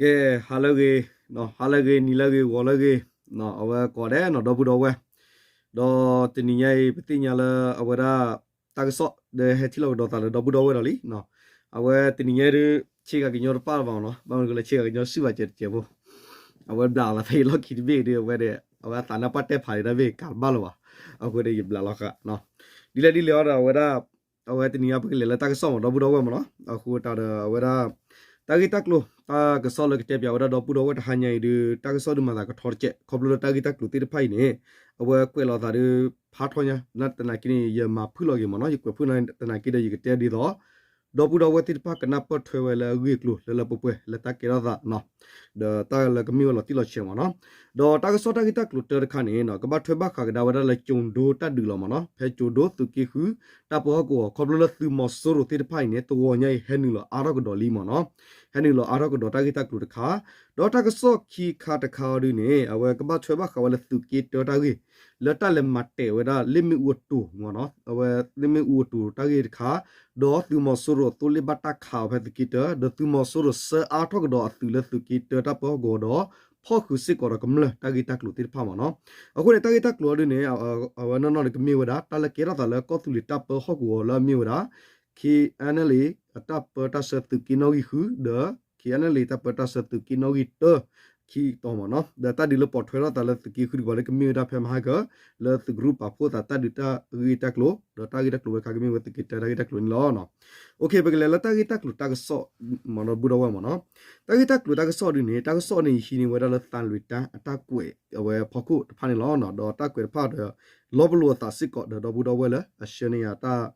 ကဲ, ဟါလၢအဂ့ၤ, ဟါလၢအဂ့ၤ, နံၤလၢအဂ့ၤ, ဂီၤလၢအဂ့ၤ, အဝဲကိးဂၤဒဲးနီၤ ဒီပုၢ်ဒီဝဲၢ်, ဒီးတနံၤညါအံၤ ပသ့ၣ်ညါလၢအဝဲဒၣ် တၢ်ကစီၣ်ဒီးဟဲထံၣ်လိာ်ကဒီးသးလၢဒီပုၢ်ဒီဝဲၢ်ဒီးလံ. အဝဲတနံၤညါဒုး ဆ့ကၤကညီတပၣ်လၢၤဘၣ်နီၤ, ဘၣ်မနုၤလဲၣ် ဆ့ကၤကညီစံၣ်ဘၣ်စဲးတစဲးဖိ, အဝဲဘျးလီၤသးဖဲအံၤလီၢ်ခံတဘ့ၣ်ဒုး အဝဲဒၣ် အဝဲအသးနၢ်ပၢၢ်တဲဖးဒၣ်တၢ်ဘ့ၣ်ကးတဘၣ်လၢၤဘၣ်, အဃိဒီးယဘျးလီၤဃာ် ဒ်လဲၣ်ဒ်လဲၣ်အံၤဒီး အဝဲဒၣ် အဝဲတနံၤညါပကလဲၤလၢတၢ်ကစီၣ်မး ဒီပုၢ်ဒီဝဲၢ်မးနီၤ, အဃိသတးဒီးအဝဲဒၣ် တၢ်ဂ့ၢ်တၢ်ကျိၤ တၢ်ကစီၣ်လၢကတဲပၠးဝဲဒၣ်ဒီပုၢ်ဒီဝဲၢ်တဟါညါအံၤဒုး တၢ်ကစီၣ်ဒုးမၤသးကထီတကဲး ခီဖျိလၢတၢ်ဂ့ၢ်တၢ်ကျိၤသ့ၣ်တဖၣ်အံၤန့ၣ် အဝဲကွဲးလီၤသးဒုး ဖးထီညါ သနာ်က့န့ၣ် ယမၤဖုၣ်လီၤက့ၤမးနီၤ, ယကွဲးဖုၣ်သနာ်က့ဒီး ယကတဲဒ်သိး ဒီပုၢ်ဒီဝဲၢ်သ့ၣ်တဖၣ်ကနၢ်ပၢၢ်ထွဲဝဲလၢအဂ့ၢ်အကျိၤလၢလၢပှဲၤပှဲၤလၢတၢ်ကဲထီၣ်သး ဒီးတၢ်လၢကမ့ၢ်ဝဲလီၤတံၢ်လီၤဆဲးမးနီၤ. ဒီးတၢ်ကစီၣ်တၢ်ဂ့ၢ်တၢ်ကျိၤတၢတခါန့ၣ် ကဘၣ်ထွဲဘၣ်ဃးကဒါဝဲဒၣ်လၢကၠိၤဒိတၢ်ဒုးလီၤမးနီၤ, ဖဲကၠိၤဒိသုးက့ဃု တၢ်ပၢဟီၣ်ကဝီၤ ခီဖျိလၢသုးမီၤစိရိၤသ့ၣ်တဖၣ်အံၤန့ၣ် တဂီၤညါအံၤဟဲနုာ်လီၤအါထီၣ်ကဒီးလံမးနီၤ, ဟဲနုာ်လီၤအါထီၣ်ကဒီးတၢ်ဂ့ၢ်တၢ်ကျိၤတခါ, ဒီးတၢ်ကစီၣ်ခံခါတခါအံၤဒုးန့ၣ် အဝဲကဘၣ်ထွဲဘၣ်ဃးဝဲလၢသုးက့တၢတၢ်ဂ့ၢ် လၢတၢ်လဲၤမၤတဲာ်ဝဲဒၣ်လ့ၣ်မ့ၣ်အူအတိၤမးနီၤ, အဝဲလ့ၣ်မ့ၣ်အူအတိၤတၢ်ဂ့ၢ်တခါ, ဒီးသုးမီၤစိရိၤအသိလ့ၣ်ဘၣ်တၢ်ခးအီၤဖဲသုးက့တၢ, ဒီးသုးမီၤစိရိၤဆှၢအါထီၣ်ကဒီးအသုးလၢသုးက့တၢတၢ်ပၢဟီၣ်ကဝီၤဒီး ဖီၣ်ဃုာ်စ့ၢ်ကီးဒီးကမျၢၢ်တၢ်ဂ့ၢ်တၢ်ကျိၤသ့ၣ်တဖၣ်မးနီၤ. အဃိန့ၣ် တၢ်ဂ့ၢ်တၢ်ကျိၤအံၤဒုးန့ၣ် အဝဲနီၢ်နီၢ်န့ၣ်ကမ့ၢ်ဝဲဒၣ် တၢ်လၢကဲထီၣ်သးလၢကီၢ်သူလ့ၤတၢ်ပၢဟီၣ်ကဝီၤလၢအမ့ၢ်ဝဲဒၣ် KNLA အတၢ်ပၢတၢ်ဆှၢသုးက့နီၣ်ဂံၢ်ဃု ဒီး KNLA တၢ်ပၢတၢ်ဆှၢသုးက့နီၣ်ဂံၢ်တၢ ခံတီၤမးနီၤ, ဒီးတၢ်ဒုးလၢပိာ်ထွဲထီၣ်သးလၢသုးက့ဃုတကပၤလၢကမ့ၢ်ဝဲဒၣ်ဖဲမဟါက လၢသုးကရူၢ်ပာ်ဖှိၣ်သးတၢ်ဒုးတၢ်ဂ့ၢ်တၢ်ကျိၤ, ဒီးတၢ်ဂ့ၢ်တၢ်ကျိၤဝဲခါကမ့ၢ်ဝဲသုးက့တၢတၢ်ဂ့ၢ်တၢ်ကျိၤန့ၣ်လီၤ. ပကလဲၤလၢတၢ်ဂ့ၢ်တၢ်ကျိၤတၢ်ကစီၣ်မးဒီပုၢ်ဒီဝဲၢ်မးနီၤ, တၢ်ဂ့ၢ်တၢ်ကျိၤတၢ်ကစီၣ်ဒုးန့ၣ် တၢ်ကစီၣ်န့ၣ် ယဟံးန့ၢ်ဝဲဒၣ်လၢသၣ်လွံၢ်တၢ်အတၢ်ကွဲးအဝဲဖီခိၣ်တဖၣ်န့ၣ်လီၤ. ဒီးတၢ်ကွဲးတဖၣ်ဒီး လီပလိာ်အသးစ့ၢ်ကီးဒီးဒီပုၢ်ဒီဝဲၢ်လၢအဆှၢန့ၢ်ယၤတၢ်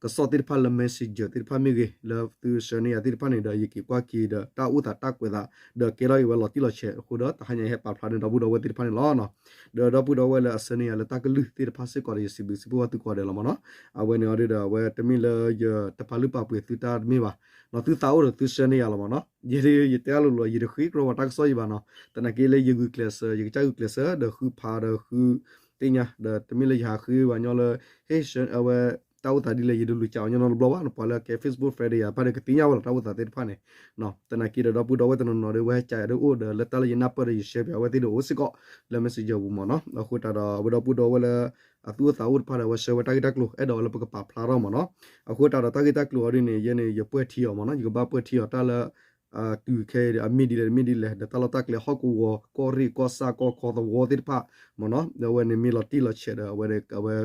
ကစီၣ်သ့ၣ်တဖၣ်လၢ messenger သ့ၣ်တဖၣ်မ့ၢ်ဂ့ၤ လၢသုဆှၢန့ၢ်ယၤသ့ၣ်တဖၣ်န့ၣ်ဒီး ယက့ၤကွၢ်က့ၤဒီးတၢ်အိၣ်သးတၢ်ကွဲးသး ဒီးကဲထီၣ်က့ၤဝဲလီၤတံၢ်လီၤဆဲးအဃိဒီး တဟါညါအံၤဟဲပာ်ဖျါန့ၢ်ဒီပုၢ်ဒီဝဲၢ်သ့ၣ်တဖၣ်န့ၣ်လီၤ. ဒီးဒီပုၢ်ဒီဝဲၢ်လၢအဆှၢန့ၢ်ယၤလၢတၢ်ကလုၢ်သ့ၣ်တဖၣ်စ့ၢ်ကီးဒီး ယစံးဘျုးစံးဖှိၣ်ဘၣ်သုကိးဂၤဒဲးလီၤမးနီၤ. အဝဲန့ၣ်အီၤဒုးဒီး အဝဲတမ့ၢ်လၢယတပာ်လုၢ်ပာ်ပှ့ၤသုတၢ်တမ့ၢ်ဘၣ်, သုသးအိၣ်ဒီးသုဆှၢန့ၢ်ယၤလီၤမးနီၤ. ယဲဒၣ်ယတဲအလိၤလိၤ ယတဃ့ကီဝဲတၢ်ကစီၣ်ယံၤဘၣ်နီၤ, သနာ်က့လၢယဂုာ်ကျဲးစၢး ယကစၢ်ဂုာ်ကျဲးစၢးဒီးဃုဖးဒီးဃုသ့ၣ်ညါ ဒီးတမ့ၢ်လၢယဟးဃ့ဝဲညီလၢ ဟ့ၣ်ဆှၢအဝဲ တၢ်အိၣ်သးဒ်လဲၣ် ယတလူၤကးအီၤညီနီတဘျီဘၣ်နီၤ. ပှၤလၢကဲ Facebook friend ဒီးယၤတဖၣ်ဒီးကသ့ၣ်ညါဝဲလီၤ တၢ်အိၣ်သးသ့ၣ်တဖၣ်န့ၣ် သနာ်က့ဒီးဒီပုၢ်ဒီဝဲၢ်တနီၤနီၤဒီး ဝဲဟဲကးယၤဒ်အိၣ်ဒီး လၢတၢ်လၢယနၢ်ပၢၢ်ဒီးယဆှၢပၠးအဝဲသ့ၣ်ဒီးအိၣ်စ့ၢ်ကီး လၢ messenger ပူၤမးနီၤ. အဃိသတးဒီး အဝဲဒီပုၢ်ဒီဝဲၢ်လၢ အသူၣ်အိၣ်သးအိၣ်တဖၣ်ဒီး အဝဲဆှၢဝဲတၢ်ဂ့ၢ်တၢ်ကျိၤ အဲၣ်ဒိးဝဲလၢပကပာ်ဖျါထီၣ်မးနီၤ. အဃိသတးဒီးတၢ်ဂ့ၢ်တၢ်ကျိၤအီၤဒ်န့ၣ် ယဲန့ၣ် ယပှဲၢ်ထံအီၤမးနီၤ, ယကဘၣ်ပှဲၢ်ထံအီၤတၢ်လၢ တုၤခဲအံၤဒီး အမ့ၢ်ဒ်လဲၣ်တမ့ၢ်ဒ်လဲၣ် ဒီးတၢ်လီၢ်တၢ်ကျဲဟီၣ်ကဝီၤ ကီၢ်ရ့ၣ်ကီၢ်ဆၣ်ကီၢ်ခီသဝီသ့ၣ်တဖၣ်မးနီၤ, ဒီးအဝဲန့ၣ်မ့ၢ်လီၤတံၢ်လီၤဆဲးဒီး အဝဲ အဝဲ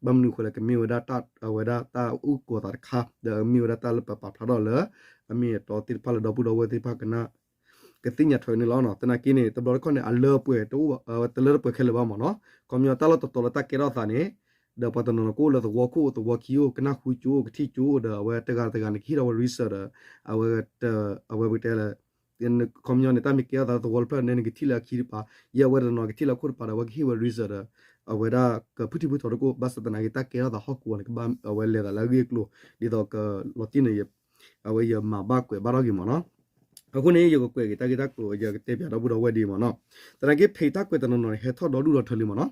ဘၣ်မနုၤအဃိလဲၣ် ကမ့ၢ်ဝဲဒၣ်တၢ် အဝဲဒၣ်တၢ်အုၣ်ကီၤသးတခါ ဒီးမ့ၢ်ဝဲဒၣ်တၢ်လၢပပာ်ဖျါထီၣ်လၢ အမ့ၢ်အတီသ့ၣ်တဖၣ်လၢဒီပုၢ်ဒီဝဲၢ်သ့ၣ်တဖၣ်ကနၣ် ကသ့ၣ်ညါထွဲန့ၣ်လီၤ. သနာ်က့န့ၣ် တဘျီတခီၣ်န့ၣ် အလၢအပှဲၤတအိၣ် တလၢတပှဲၤခဲလၢာ်ဘၣ်မးနီၤ. ခီပညီတၢ်လီၢ်တတီၤလၢတၢ်ကဲထီၣ်သးန့ၣ် ဒီးပှၤတနီၤနီၤကအိၣ်လၢသဝီခိၣ်သဝီခံအိၣ် ကနၣ်ဃုကၠိအိၣ် ကထံၣ်ကၠိအိၣ်ဒီး အဝဲတဂၤတဂၤန့ၣ် ကဟ့ၣ်ထီၣ်ဝဲ reason ဒီး အဝဲ အဝဲပကတဲလၢ ခီပညီန့ၣ် တၢ်မ့ၢ်ကဲထီၣ်သးလၢသဝီတဖျၢၣ်န့ၣ် နကထံၣ်လၢအခံတပၤ ယဲအဝဲတနီၤကထံၣ်လၢအခိၣ်တပၤဒီး အဝဲကဟ့ၣ်ဝဲ reason ဒီး အဝဲဒၣ်ကဖုၣ်ထံဖုၣ်ထီတကိၣ် ဘၣ်ဆၣ်သနာ်က့ တၢ်ကဲထီၣ်သးဟီၣ်ကဝီၤန့ၣ် ကဘၣ်အဝဲလဲၤသးလၢအဂ့ၢ်အကျိၤ ဒ်သိးကလီၤတံၢ်န့ၣ် အဝဲယမၤဘၣ်ကွဲးဘၣ်ထီၣ်က့ၤမးနီၤ. အဃိန့ၣ် ယကကွဲးက့ၤတၢ်ဂ့ၢ်တၢ်ကျိၤ ယကတဲပၠးဒီပုၢ်ဒီဝဲၢ်ဒ်အံၤမးနီၤ. သနာ်က့ page တၢ်ကွဲးတနီၤနီၤန့ၣ် ဟဲထီၣ်ဒီဒူၣ်ဒီထၢလံမးနီၤ.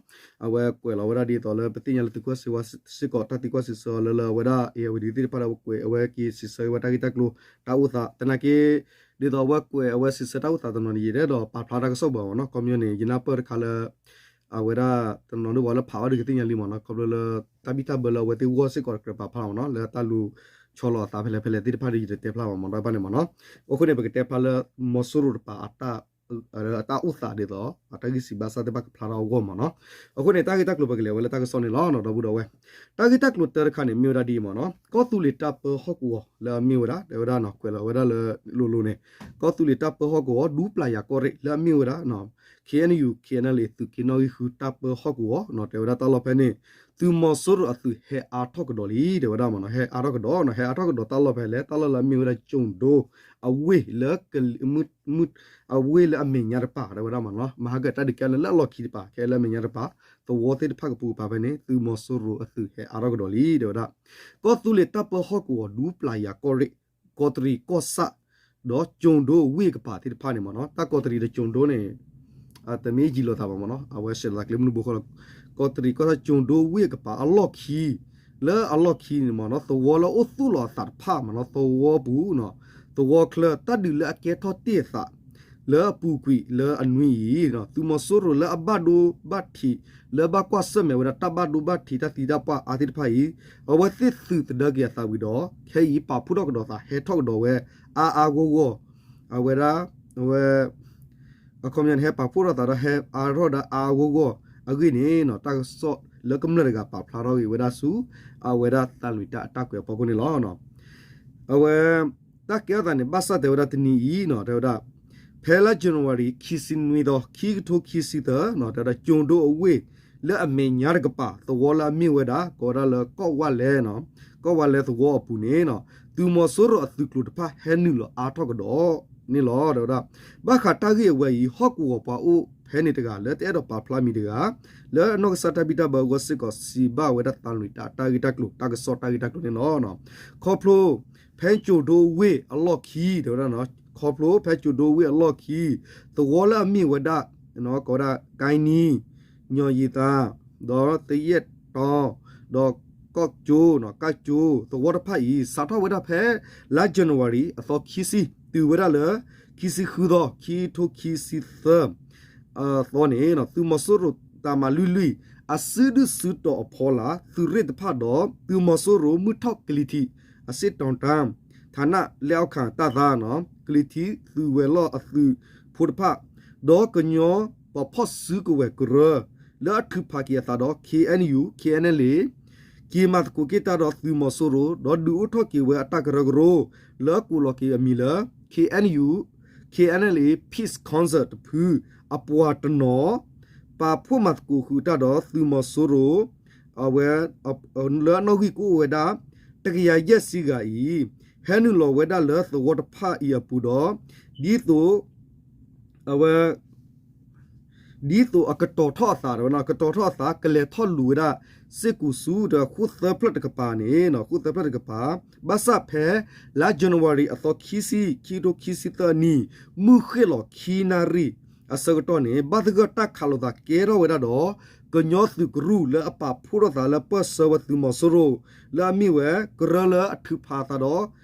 အဝဲကွဲးလီၤဝဲဒၣ်ဒ်သိးလၢပသ့ၣ်ညါလၢသုးကီၢ်စ့ဝါစ့ၢ်ကီး တၢ်သံကွၢ်စံးဆၢအီၤလၢလၢအဝဲဒၣ် အ့ၣ် အဝဲဒၣ် သ့ၣ်တဖၣ်ဒီး အဝဲကွဲးအဝဲက့ၤစံးဆၢဝဲတၢ်ဂ့ၢ်တၢ်ကျိၤ တၢ်အိၣ်သး သနာ်က့ ဒ်သိးအဝဲကွဲးအဝဲစံးဆၢတၢ်အိၣ်သးတနီၤန့ၣ် ယအဲၣ်ဒိးပာ်ဖျါတၢ်ကစီၣ်ပှၤမးနီၤ. ခီပညီန့ၣ် ယနၢ်ပၢၢ်တခါလၢ အဝဲဒၣ်တနီၤဒ်ပှၤလၢဖးဘၣ်ဒီးကသ့ၣ်ညါလံမးနီၤ. ခီဖျိလၢတၢ်ဘံၣ်တၢ်ဘၢလၢအဝဲသ့ၣ်ဂီၢ်စ့ၢ်ကီးတကြၢးပာ်ဖျါမးနီၤ. လၢတၢ်လူၤဆီလီၤအသးဖဲလဲၣ်ဖဲလဲၣ်သ့ၣ်တဖၣ်ဒီး ယတတဲဖျါဘၣ်မးနီၤ တၢ်ဘၣ်န့ၣ်မးနီၤ. အဃိန့ၣ် ပကတဲဖျါလၢ မီၤစိရိၤတပၤ အတၢ်အိၣ်သးဒ်သိး အတၢ်ဂံၢ်စၢ်ဘါစၢ်သ့ၣ်တဖၣ်ကဖျါထီၣ်အဂီၢ်မးနီၤ. အဃိန့ၣ် တၢ်ဂ့ၢ်တၢ်ကျိၤပကလဲၤဝဲလၢတၢ်ကစီၣ်န့ၣ်လီၤ ဒီပုၢ်ဒီဝဲၢ်. တၢ်ဂ့ၢ်တၢ်ကျိၤတၢတခါန့ၣ် မ့ၢ်ဝဲဒၣ်ဒ်အံၤမးနီၤ. ကီၢ်သူလ့ၤတၢ်ပၢဟီၣ်ကဝီၤလၢအမ့ၢ်ဝဲဒၣ် တဲဝဲဒၣ်နီၤ ကွဲးလီၤဝဲဒၣ်လၢလိၤလိၤန့ၣ် ကီၢ်သူလ့ၤတၢ်ပၢဟီၣ်ကဝီၤ ဒူပျၢ်ယၤကီၢ်ရ့ၣ်လၢအမ့ၢ်ဝဲဒၣ် KNU KNLA သုးက့နီၣ်ဂံၢ်ဃုတၢ်ပၢဟီၣ်ကဝီၤနီၤ တဲဝဲဒၣ်တၢ်လီၢ်ဖဲန့ၣ် သုးမီၤစိရိၤအသုးဟဲအါထီၣ်ကဒီးလံ တဲဝဲဒၣ်မးနီၤ. ဟဲအါထီၣ်ကဒီးနီၤ ဟဲအါထီၣ်ကဒီးတၢ်လီၢ်ဖဲလဲၣ် တၢ်လီၢ်လၢအမ့ၢ်ဝဲဒၣ်ကၠိၤဒိ အဝ့ၢ်လၢ အဝ့ၢ်လၢအမဲာ်ညါတပၤ တဲဝဲဒၣ်မးနီၤ. မဟါကတၢ်ဒုးကဲလၢအလီၢ်ခံတပၤ ခဲလၢအမဲာ်ညါတပၤ သဝီသ့ၣ်တဖၣ်ကပူၤကပၤဖဲန့ၣ် သုးမီၤစိရိၤအသုးဟဲအါထီၣ်ကဒီးလံ တဲဝဲဒၣ်. ကီၢ်သူလ့ၤတၢ်ပၢဟီၣ်ကဝီၤ ဒူပျၢ်ယၤကီၢ်ရ့ၣ် ကီးတရံးကီၢ်ဆၣ် ဒီးကၠိၤဒိဝ့ၢ်ကပၤသ့ၣ်တဖၣ်န့ၣ်မးနီၤ. တၢ်ကီးတရံးဒီးကၠိၤဒိန့ၣ် တမ့ၢ်ယံာ်လိာ်သးဘၣ်မးနီၤ. အဝဲစဲးလီၤသးကျဲမုၢ်နံၤဘိဃီလီၤ. ကီးတရံးကီၢ်ဆၣ် ကၠိၤဒိဝ့ၢ်ကပၤအလီၢ်ခံ လၢအလီၢ်ခံန့ၣ်မးနီၤ သဝီလၢအိၣ်သူၣ်လီၤအသးတဖၣ်မးနီၤ သဝီပူၤ သဝီချၢ တၢ်ဒုးလၢအကဲထီၣ်တ့ၢ်အသး လၢအပူၤကွံာ်လၢအနွံအံၤ, သုးမီၤစိရိၤလၢအဘၣ်ဒိဘၣ်ထံး လၢဘၣ်ကွၢ်ဆၢၣ်မဲာ်ဝဲဒၣ်တၢ်ဘၣ်ဒိဘၣ်ထံးတၢ်သံတၢ်ပှၢ်အါသ့ၣ်တဖၣ်အံၤ, အဝဲသ့ၣ်သုးသဒၢက့ၤအသးဝံၤဒီး ခဲအံၤပာ်ဖှိၣ်ထီၣ်ကဒီးသး ဟဲထီၣ်ကဒီးဝဲ အါအါဂီၢ်ဂီၢ်, အဝဲဒၣ် အဝဲ အခီပညီန့ၣ် ဟဲပာ်ဖှိၣ်ထီၣ်သးဒီးဟဲအါထီၣ်ဒီးအါအါဂီၢ်ဂီၢ်အဂ့ၢ်န့ၣ် တၢ်ကစီၣ်လၢကမျၢၢ်တဂၤပာ်ဖျါထီၣ်က့ၤဝဲဒၣ်ဆူ အဝဲဒၣ်သးလွံၢ်တၢ်အတၢ်ကွဲးအဖီခိၣ်န့ၣ်လီၤ. အဝဲ တၢ်ကဲထီၣ်သးန့ၣ် ဘၣ်ဆၣ်တဲဝဲဒၣ်တနံၤအံၤနီၤ တဲဝဲဒၣ် ဖဲလါ January ခံဆံနွံသီ ခံကထိခံဆံသၢနီၤ တဲဝဲဒၣ် ကၠိၤဒိအဝ့ၢ်လၢအမဲာ်ညါတကပၤ သဝီလၢအမ့ၢ်ဝဲဒၣ် ကိးဝဲဒၣ်လၢကီၢ်ဝါလဲၣ်နီၤ ကီၢ်ဝါလဲၣ်သဝီအပူၤန့ၣ်နီၤ သုးမီၤစိရိၤအသုးကျိၤတဖၣ်ဟဲနုာ်လီၤအါထီၣ်ကဒီးန့ၣ်လီၤ. တဲဝဲဒၣ် ဘၣ်ဃးတၢ်ဂ့ၢ်အဝဲအံၤ ဟီၣ်ကဝီၤပှၤအိၣ်ဖဲန့ၣ်တဂၤ လၢတအဲၣ်ဒိးပာ်ဖျါမံၤတဂၤ လၢအနီၢ်ကစၢ်တၢ်ဘံၣ်တၢ်ဘၢအဂီၢ်စ့ၢ်ကီး စံးဘၣ်ဝဲဒၣ်သးလွံၢ်တၢ်အတၢ်ဂ့ၢ်တၢ်ကျိၤ တၢ်ကစီၣ်တၢ်ဂ့ၢ်တၢ်ကျိၤန့ၣ်လီၤ. ခီဖျိ ဖဲကၠိၤဒိဝ့ၢ်အလီၢ်ခံ တဲဝဲဒၣ် ခီဖျိဖဲကၠိၤဒိဝ့ၢ်အလီၢ်ခံ သဝီလၢအမ့ၢ်ဝဲဒၣ် ကိးဝဲဒၣ် ကၢ်နံၤ ညီၣ်ယံၤသး ဒီးသယဲၢ်တီ ဒီးကီၢ်ကၠိ ကၢ်ကၠိ သဝီတဖၣ်အံၤ စးထီၣ်ဝဲဒၣ်ဖဲ လါ January အသီခံဆံ တုၤဝဲဒၣ်လၢ ခံဆံဃုသီ ခံကထိခံဆံသၢ သီန့ၣ် သုးမီၤစိရိၤတၢ်မၤလွံၢ်လွံၢ် အစုဒုၣ်စုတီၤအဖီလာ် သုးရ့ၣ်တဖၣ်ဒီး သုးမီၤစိရိၤမုၢ်ထီၣ်ကလံၤထံး အစ့ၣ်တီၤတၢ် ဌာနလက်အောက်ခံတပ်သားနီၤ ကလံၤထံးသုးဝဲၤလီၢ်အသုးဖိတဖၣ် ဒီးကညီပှၤဖီၣ်စုကဝဲၤကရၢ လၢအထုးဖးက့ၤအသးဒီး ခ့ၣ်အဲၣ်ယူၣ် ခ့ၣ်အဲၣ်အဲၣ်လ့ၣ် က့ၤမၤသကိးက့ၣ်တၢ်ဒီးသုးမီၤစိရိၤ ဒီးဒုးအိၣ်ထီၣ်က့ၤဝဲအတၢ်ကရၢကရိ လၢအကိးလီၤက့ၤအမံၤလၢ ခ့ၣ်အဲၣ်ယူၣ် ခ့ၣ်အဲၣ်အဲၣ်လ့ၣ် Peace Council တဖု အပှၤတနီၤ ပာ်ဖှိၣ်မၤသကိးဃုာ်တၢ်ဒီးသုးမီၤစိရိၤ အဝဲ လၢအနီၣ်ဂံၢ်ကအိၣ်ဝဲဒၣ် တကယၤယဲၢ်ဆံဂၤအံၤ ဟဲနုာ်လီၤဝဲဒၣ်လၢသဝီတဖၣ်အံၤအပူၤဒီး ဒ်သိး အဝဲ ဒ်သိးအကတီၤထီၣ်အသး တဲဝဲ ကတီၤထီၣ်အသး ကလဲၤထီၣ်လူၤဝဲဒၣ် စ့ၢ်ကီးဆူ တဲဝဲ ဃိၣ်သၢဖျၢၣ်တကပၤန့ၣ် ဃိၣ်သၢဖျၢၣ်တကပၤ ဘၣ်ဆၣ်ဖဲ လါ January အသီခံဆံ ခံကထိခံဆံသၢနံၣ် မုၢ်ဃ့ၢ်လီၤခံနၣ်ရံၣ်အဆၢကတီၢ်န့ၣ် ဘၣ်သဂၢၢ်တၢ်ခးလိာ်သးကဲထီၣ်ဝဲဒၣ်ဒီး ကညီသုးကရူၢ်လၢအပာ်ဖှိၣ်ထီၣ်သးလၢပၢၢ်ဆၢဝဲသုးမီၤစိရိၤ လၢအမ့ၢ်ဝဲ ကရၢလၢအထုးဖးအသးဒီး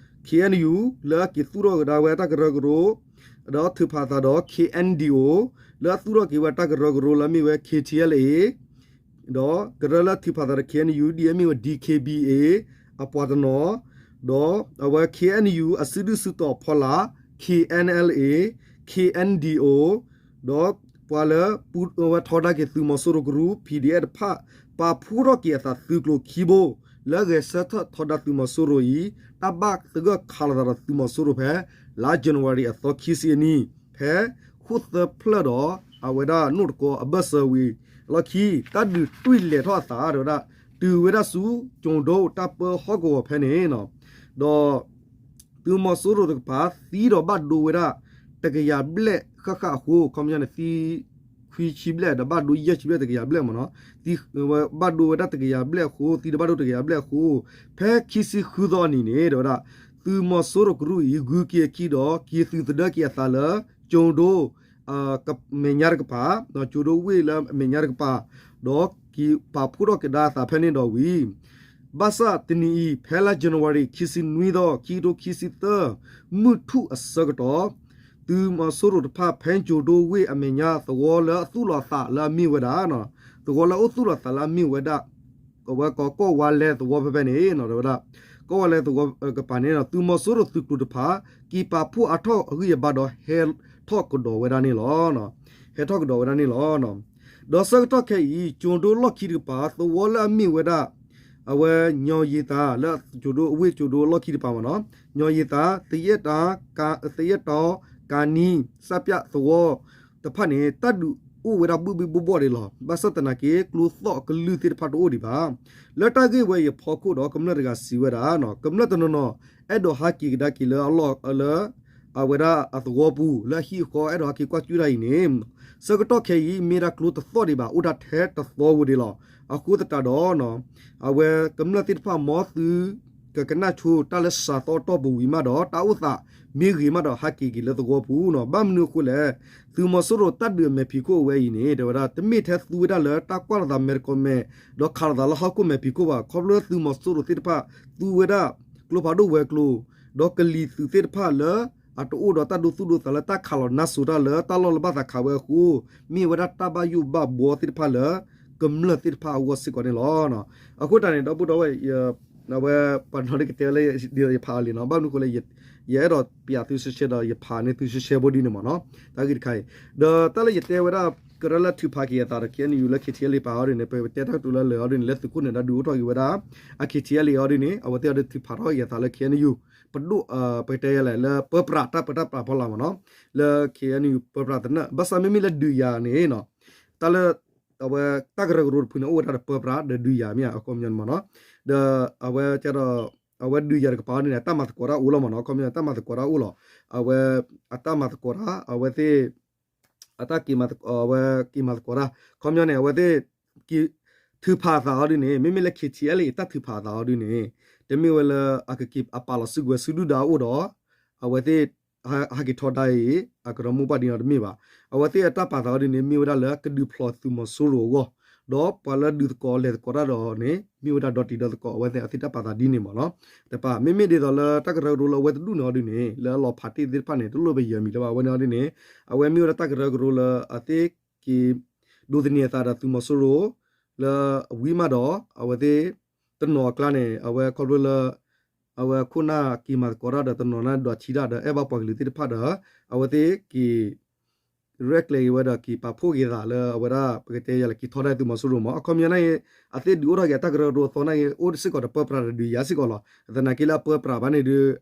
ခ့ၣ်အဲၣ်ယူၣ် လၢအက့ၤသူၣ်ထီၣ်ကဒါဝဲတၢ်ကရၢကရိ ဒီးထုးဖးအသးဒီး ခ့ၣ်အဲၣ်ဒီးအိၣ် လၢအသူၣ်ထီၣ်က့ၤဝဲတၢ်ကရၢကရိလၢအမ့ၢ်ဝဲ ခ့ၣ်ထံၣ်အဲၣ်လ်အ့ၣ် ဒီးကရၢလၢထုးဖးအသးဒီး ခ့ၣ်အဲၣ်ယူၣ် ဒ်အမ့ၢ်ဝဲ ဒံၣ်ခ့ၣ်ဘံၣ်အ့ၣ် အပှၤတနီၤ ဒီးအဝဲ ခ့ၣ်အဲၣ်ယူၣ် အစုဒုၣ်စုတီၤအဖီလာ် ခ့ၣ်အဲၣ်အ့ၣ်လ်အ့ၣ် ခ့ၣ်အဲၣ်ဒီးအိၣ် ဒီးပှၤလၢပူဝဲထီဒါက့ၤသုးမီၤစိရိၤကရူၢ် ပီၣ်ဒံၣ်အဲၣ်တဖၣ် ပာ်ဖှိၣ်ထီၣ်က့ၤအသးသုးကျိၤခံဘိ လၢဂဲၤဆၢထၢၣ်ထီဒါသုးမီၤစိရိၤအံၤ တၢ်ဘၣ်သဂၢၢ်ခးလိာ်သးဒီးသုးမီၤစိရိၤဖဲ လါ January အသီခံဆံအနံၣ် ဖဲဃိၣ်သၢဖျၢၣ်ဒီး အဝဲဒၣ်နိၣ်တကီအဘၢၣ်စၢၤဝံၤအလီၢ်ခံ တၢ်ဒုးတွံၢ်လဲၤထီၣ်အသး တဲဝဲဒၣ် တုၤဝဲဒၣ်ဆူ ကၠိၤဒိတၢ်ပၢဟီၣ်ကဝီၤဖဲန့ၣ် ဒီး သုးမီၤစိရိၤတကပၤ သံဒီးဘၣ်ဒိဝဲဒၣ် တကယၤဘျဲၣ်ဃၣ်ဃၣ်အဃိ ခီပညီန့ၣ် သံ ခွံဆံဘျဲၣ် ဒီးဘၣ်ဒိယဲၢ်ဆံဘျဲၣ် တကယၤဘျဲၣ်မ့ၢ်နီၤ သံ ဘၣ်ဒိဝဲဒၣ်တကယၤဘျဲၣ်အဃိ သံဒီးဘၣ်ဒိတကယၤဘျဲၣ်အဃိ ဖဲခံဆံဃုသီအနံၤန့ၣ် တဲဝဲဒၣ် သုးမီၤစိရိၤကရူၢ်အံၤ ဂုၤက့ၤအခံဒီး က့ၤသုးသဒၢက့ၤအသးလၢ ကၠိၤဒိ မဲာ်ညါတကပၤ ကၠိၤဒိဝ့ၢ်လၢအမဲာ်ညါတကပၤ ဒီးက့ၤပာ်ဖှိၣ်ထီၣ်ကဒါအသးဖဲန့ၣ်ဒီးဝံၤ ဘၣ်ဆၣ်တနံၤအံၤ ဖဲလါ January ခံဆံနွံသီ ခံကထိခံဆံသၢ မုၢ်ထူၣ်အဆၢကတီၢ် သုးမီၤစိရိၤတဖၣ် ဖဲကၠိၤဒိဝ့ၢ်အမဲာ်ညါ သဝီလၢအသူၣ်လီၤအသးလၢအမ့ၢ်ဝဲဒၣ် သဝီလၢအအိၣ်သူၣ်လီၤအသးလၢအမ့ၢ်ဝဲဒၣ် အဝဲကီးကီၢ်ဝါလဲသဝီဖဲဖဲန့ၣ် တဲဝဲဒၣ် ကီၢ်ဝါလဲသဝီကပၤန့ၣ် သုးမီၤစိရိၤသုးကျိၤတဖၣ် က့ၤပာ်ဖှိၣ်အါထီၣ်အဂံၢ်အဘါဒီး ဟဲထီၣ်ကဒီးဝဲဒၣ်န့ၣ်လီၤ. ဟဲထီၣ်ကဒီးဝဲဒၣ်န့ၣ်လီၤ. ဒီးဆၢကတီၢ်ခဲအံၤ ကၠိၤဒိလီၢ်ခံတကပၤ သဝီလၢအမ့ၢ်ဝဲဒၣ် အဝဲညီၣ်ယံၤသး လၢကၠိၤဒိအဝ့ၢ်ကၠိၤဒိအလီၢ်ခံတကပၤမ့ၢ်နီၤ ညီၣ်ယံၤသး သယဲၢ်တီ သယဲၢ်တီ ကၢ်နံ စၣ်ပၠၣ်သဝီတဖၣ်န့ၣ် တၢ်ဒုးအိၣ်ဝဲဒၣ်ဘှ့ၣ်ဘှ့ၣ်ဘှီၣ်ဘှီၣ်ဒံးလီၤ. ဘၣ်ဆၣ်သနာ်က့ ကျိသီၣ်ကလုၢ်သ့ၣ်တဖၣ်တအိၣ်ဒံးဘၣ်. လၢတၢ်ဂ့ၢ်ဝဲအံၤအဖီခိၣ်ဒီး ကမျၢၢ်တဂၤစံးဝဲဒၣ် ကမျၢၢ်တနီၤနီၤ အဲၣ်ဒိးဟးက့ၤကဒါက့ၤလၢအလီၢ်လၢ အဝဲဒၣ်အသဝီပူၤ လၢအဟံၣ်အဃီအဲၣ်ဒိးဟးက့ၤကွၢ်စူၣ်တၢ်အံၤန့ၣ် ဆၢကတီၢ်ခဲအံၤ မ့ၢ်ဒၣ်ကျိတသီၣ်ဒံးဘၣ် အိၣ်ဒၣ်ထဲတသီဝဲဒံးလီၤ. အဃိသတးဒီး အဝဲကမျၢၢ်သ့ၣ်တဖၣ် မ်သု ကကနၣ်ဆိတၢ်လၢစှၤသီအတီၢ်ပူၤဝံၤမးဒီး တၢ်အိၣ်သးမ့ၢ်ဂ့ၤမးဒီး ဟးက့ၤက့ၤလၢသဝီပူၤနီၤ. ဘၣ်မနုၤအဃိလဲၣ်, သုးမီၤစိရိၤတၢ်ဒုးအမဲာ်ဖံးခိၣ်အဝဲအံၤန့ၣ် တဲဝဲဒၣ် တမ့ၢ်ထဲသူဝဲဒၣ်လၢတၢ်ကွၢ်လိာ်သးမဲာ်တကီၢ်မဲာ် ဒီးခးလိာ်သးလၢဟီၣ်ခိၣ်မဲာ်ဖံးခိၣ်ဘၣ်. ခီဖျိသုးမီၤစိရိၤသ့ၣ်တဖၣ် သူဝဲဒၣ် ကျိဖးဒိၣ်ဝဲၤကျိၤ ဒီးကလံၤသုးသ့ၣ်တဖၣ်လၢ အတအိၣ်ဒီးတၢ်ဒိသူၣ်ဒိသးလၢတၢ်ခးလီၤနါစိၤတၢ်လၢတၢ်လီၢ်လၢဘၣ်သးခးဝဲအဃိ, မ့ၢ်ဝဲဒၣ်တၢ်ဘၣ်ယိၣ်ဘၣ်ဘှီသ့ၣ်တဖၣ်လၢ ကမျၢၢ်သ့ၣ်တဖၣ်အဂီၢ်စ့ၢ်ကီးန့ၣ်လီၤ. အဃိတၢ်န့ၣ် ဒီပုၢ်ဒီဝဲၢ် အဝဲပှၤနီၤဒ်ကတဲဝဲလၢ ဒ်သိးယဖးအီၤလံနီၤ, ဘၣ်မနုၤအဃိလဲၣ် ယအဲၣ်ဒိးပျးသုရှဲရှဲဒီး ယဖးန့ၢ်သုရှဲရှဲဖိဒ်န့ၣ်မ့ၢ်နီၤ, တၢ်ဂ့ၢ်တခါအံၤ, ဒီးတၢ်လၢယတဲဝဲဒၣ် ကရၢလၢထုးဖးက့ၤအသးဒီး KNU လၢ KTLA ပာ်အီၤဒ်န့ၣ် ပတဲတၢ်ကတိၤလၢလၢာ်အီၤဒ်န့ၣ် လၢသုးခိၣ်နၢၤဒါဒုးအိၣ်ထီၣ်က့ၤဝဲဒၣ် အ KTLA အီၤဒ်န့ၣ် အဝဲသ့ၣ်အီၤဒ်ထုးဖးထီၣ်က့ၤအသးလၢ KNU ပဒိၣ် ပကတဲယဲလဲၣ် လၢပၢပြးတၢ်ပၢတၢ်ပြးဖီလာ်မ့ၢ်နီၤ, လၢ KNU ပၢပြးသနၢၣ် ဘၣ်ဆၣ်မ့မ့ၢ်လၢဒုးယၤန့ၣ်နီၤ, တၢ်လၢ အဝဲတၢ်ကရၢကရိတဖုန့ၣ် အိၣ်ဝဲဒၣ်ဒီးပၢပြးဒီးဒုးယၤမ့ၢ်ဧါ အခီပညီန့ၣ်မ့ၢ်နီၤ, ဒီးအဝဲကဒီး အဝဲဒုးယၤတကပၤအီၤဒ်န့ၣ် အတၢ်မၤသကိးတၢ်အိၣ်လီၤမ့ၢ်နီၤ, အခီပညီန့ၣ် တၢ်မၤသကိးတၢ်အိၣ်လီၤ, အဝဲ အတၢ်မၤသကိးတၢ် အဝဲသ့ၣ် အတၢ်က့ၤမၤသကိး အဝဲက့ၤမၤသကိးတၢ် အခီပညီန့ၣ် အဝဲသ့ၣ် ထုးဖးအသးအီၤဒ်န့ၣ် မ့မ့ၢ်လၢ KTLA အတၢ်ထုးဖးအသးအီၤဒ်န့ၣ် တမ့ၢ်ဝဲလၢအကက့ၤအပာ်လီၤစုကဝဲၤစုဒုၣ်ဒါအအိၣ်ဒီး အဝဲသ့ၣ် ဟဲက့ၤထီဒါအံၤ အကရၢမိၢ်ပှၢ်ဒ်န့ၣ်တမ့ၢ်ဘၣ်. အဝဲသ့ၣ်အတၢ်ပာ်သးအီၤဒ်န့ၣ် မ့ၢ်ဝဲဒၣ်လၢကဒုးဖျိးသုးမီၤစိရိၤအဂီၢ်, ဒီးပှၤလၢဒုးသကိးလဲၤသကိးတၢ်ဒီးန့ၣ် မ့ၢ်ဝဲဒၣ်ဒီတံၤဒီသကိး အဝဲသ့ၣ်အတၢ်ပာ်သးဒ်န့ၣ်မ့ၢ်နီၤ. တပၤ မ့မ့ၢ်ဒ်သိးလၢတၢ်ကရၢကရိလၢအဝဲတဒူၣ်န့ၣ်အီၤဒ်န့ၣ် လၢအလီၤဖးတ့ၢ်သ့ၣ်တဖၣ်န့ၣ် တလိၣ်ပယၢၤမံၤလၢၤဘၣ် အဝဲန့ၣ်အီၤဒ်န့ၣ် အဝဲမ့ၢ်ဝဲဒၣ်တၢ်ကရၢကရိလၢအသ့ၣ်က့ၤ ဒိးသန့ၤအသးဒီးသုးမီၤစိရိၤ လၢအဝံၤမးဒီး အဝဲသ့ၣ် တနီၤအကျါန့ၣ် အဝဲခီဖျိလၢ အဝဲခိၣ်နၢ်က့ၤမၤသကိးတၢ်ဒီးတနီၤန့ၣ်ဒွးထံတၢ်ဒီး အဲၣ်ဘၣ်ပှၤကလုာ်သ့ၣ်တဖၣ်ဒီး အဝဲသ့ၣ်က့ၤ ရဲၣ်ကျဲၤက့ၤဝဲဒီးက့ၤပာ်ဖှိၣ်က့ၤသးလၢအဝဲဒၣ် ပကတဲယဲလဲၣ် က့ၤထီဒါသုးမီၤစိရိၤမ့ၢ် အခီပညီန့ၣ် အသ့ၣ်ဒုးအိၣ်ထီၣ်က့ၤအတၢ်ကရၢကရိအသီန့ၣ် အိၣ်စ့ၢ်ကီးဒီးပၢပြးဒီးဒုးယၤစ့ၢ်ကီးလီၤ. သနာ်က့လၢအပၢပြးဘၣ်န့ၣ်ဒုး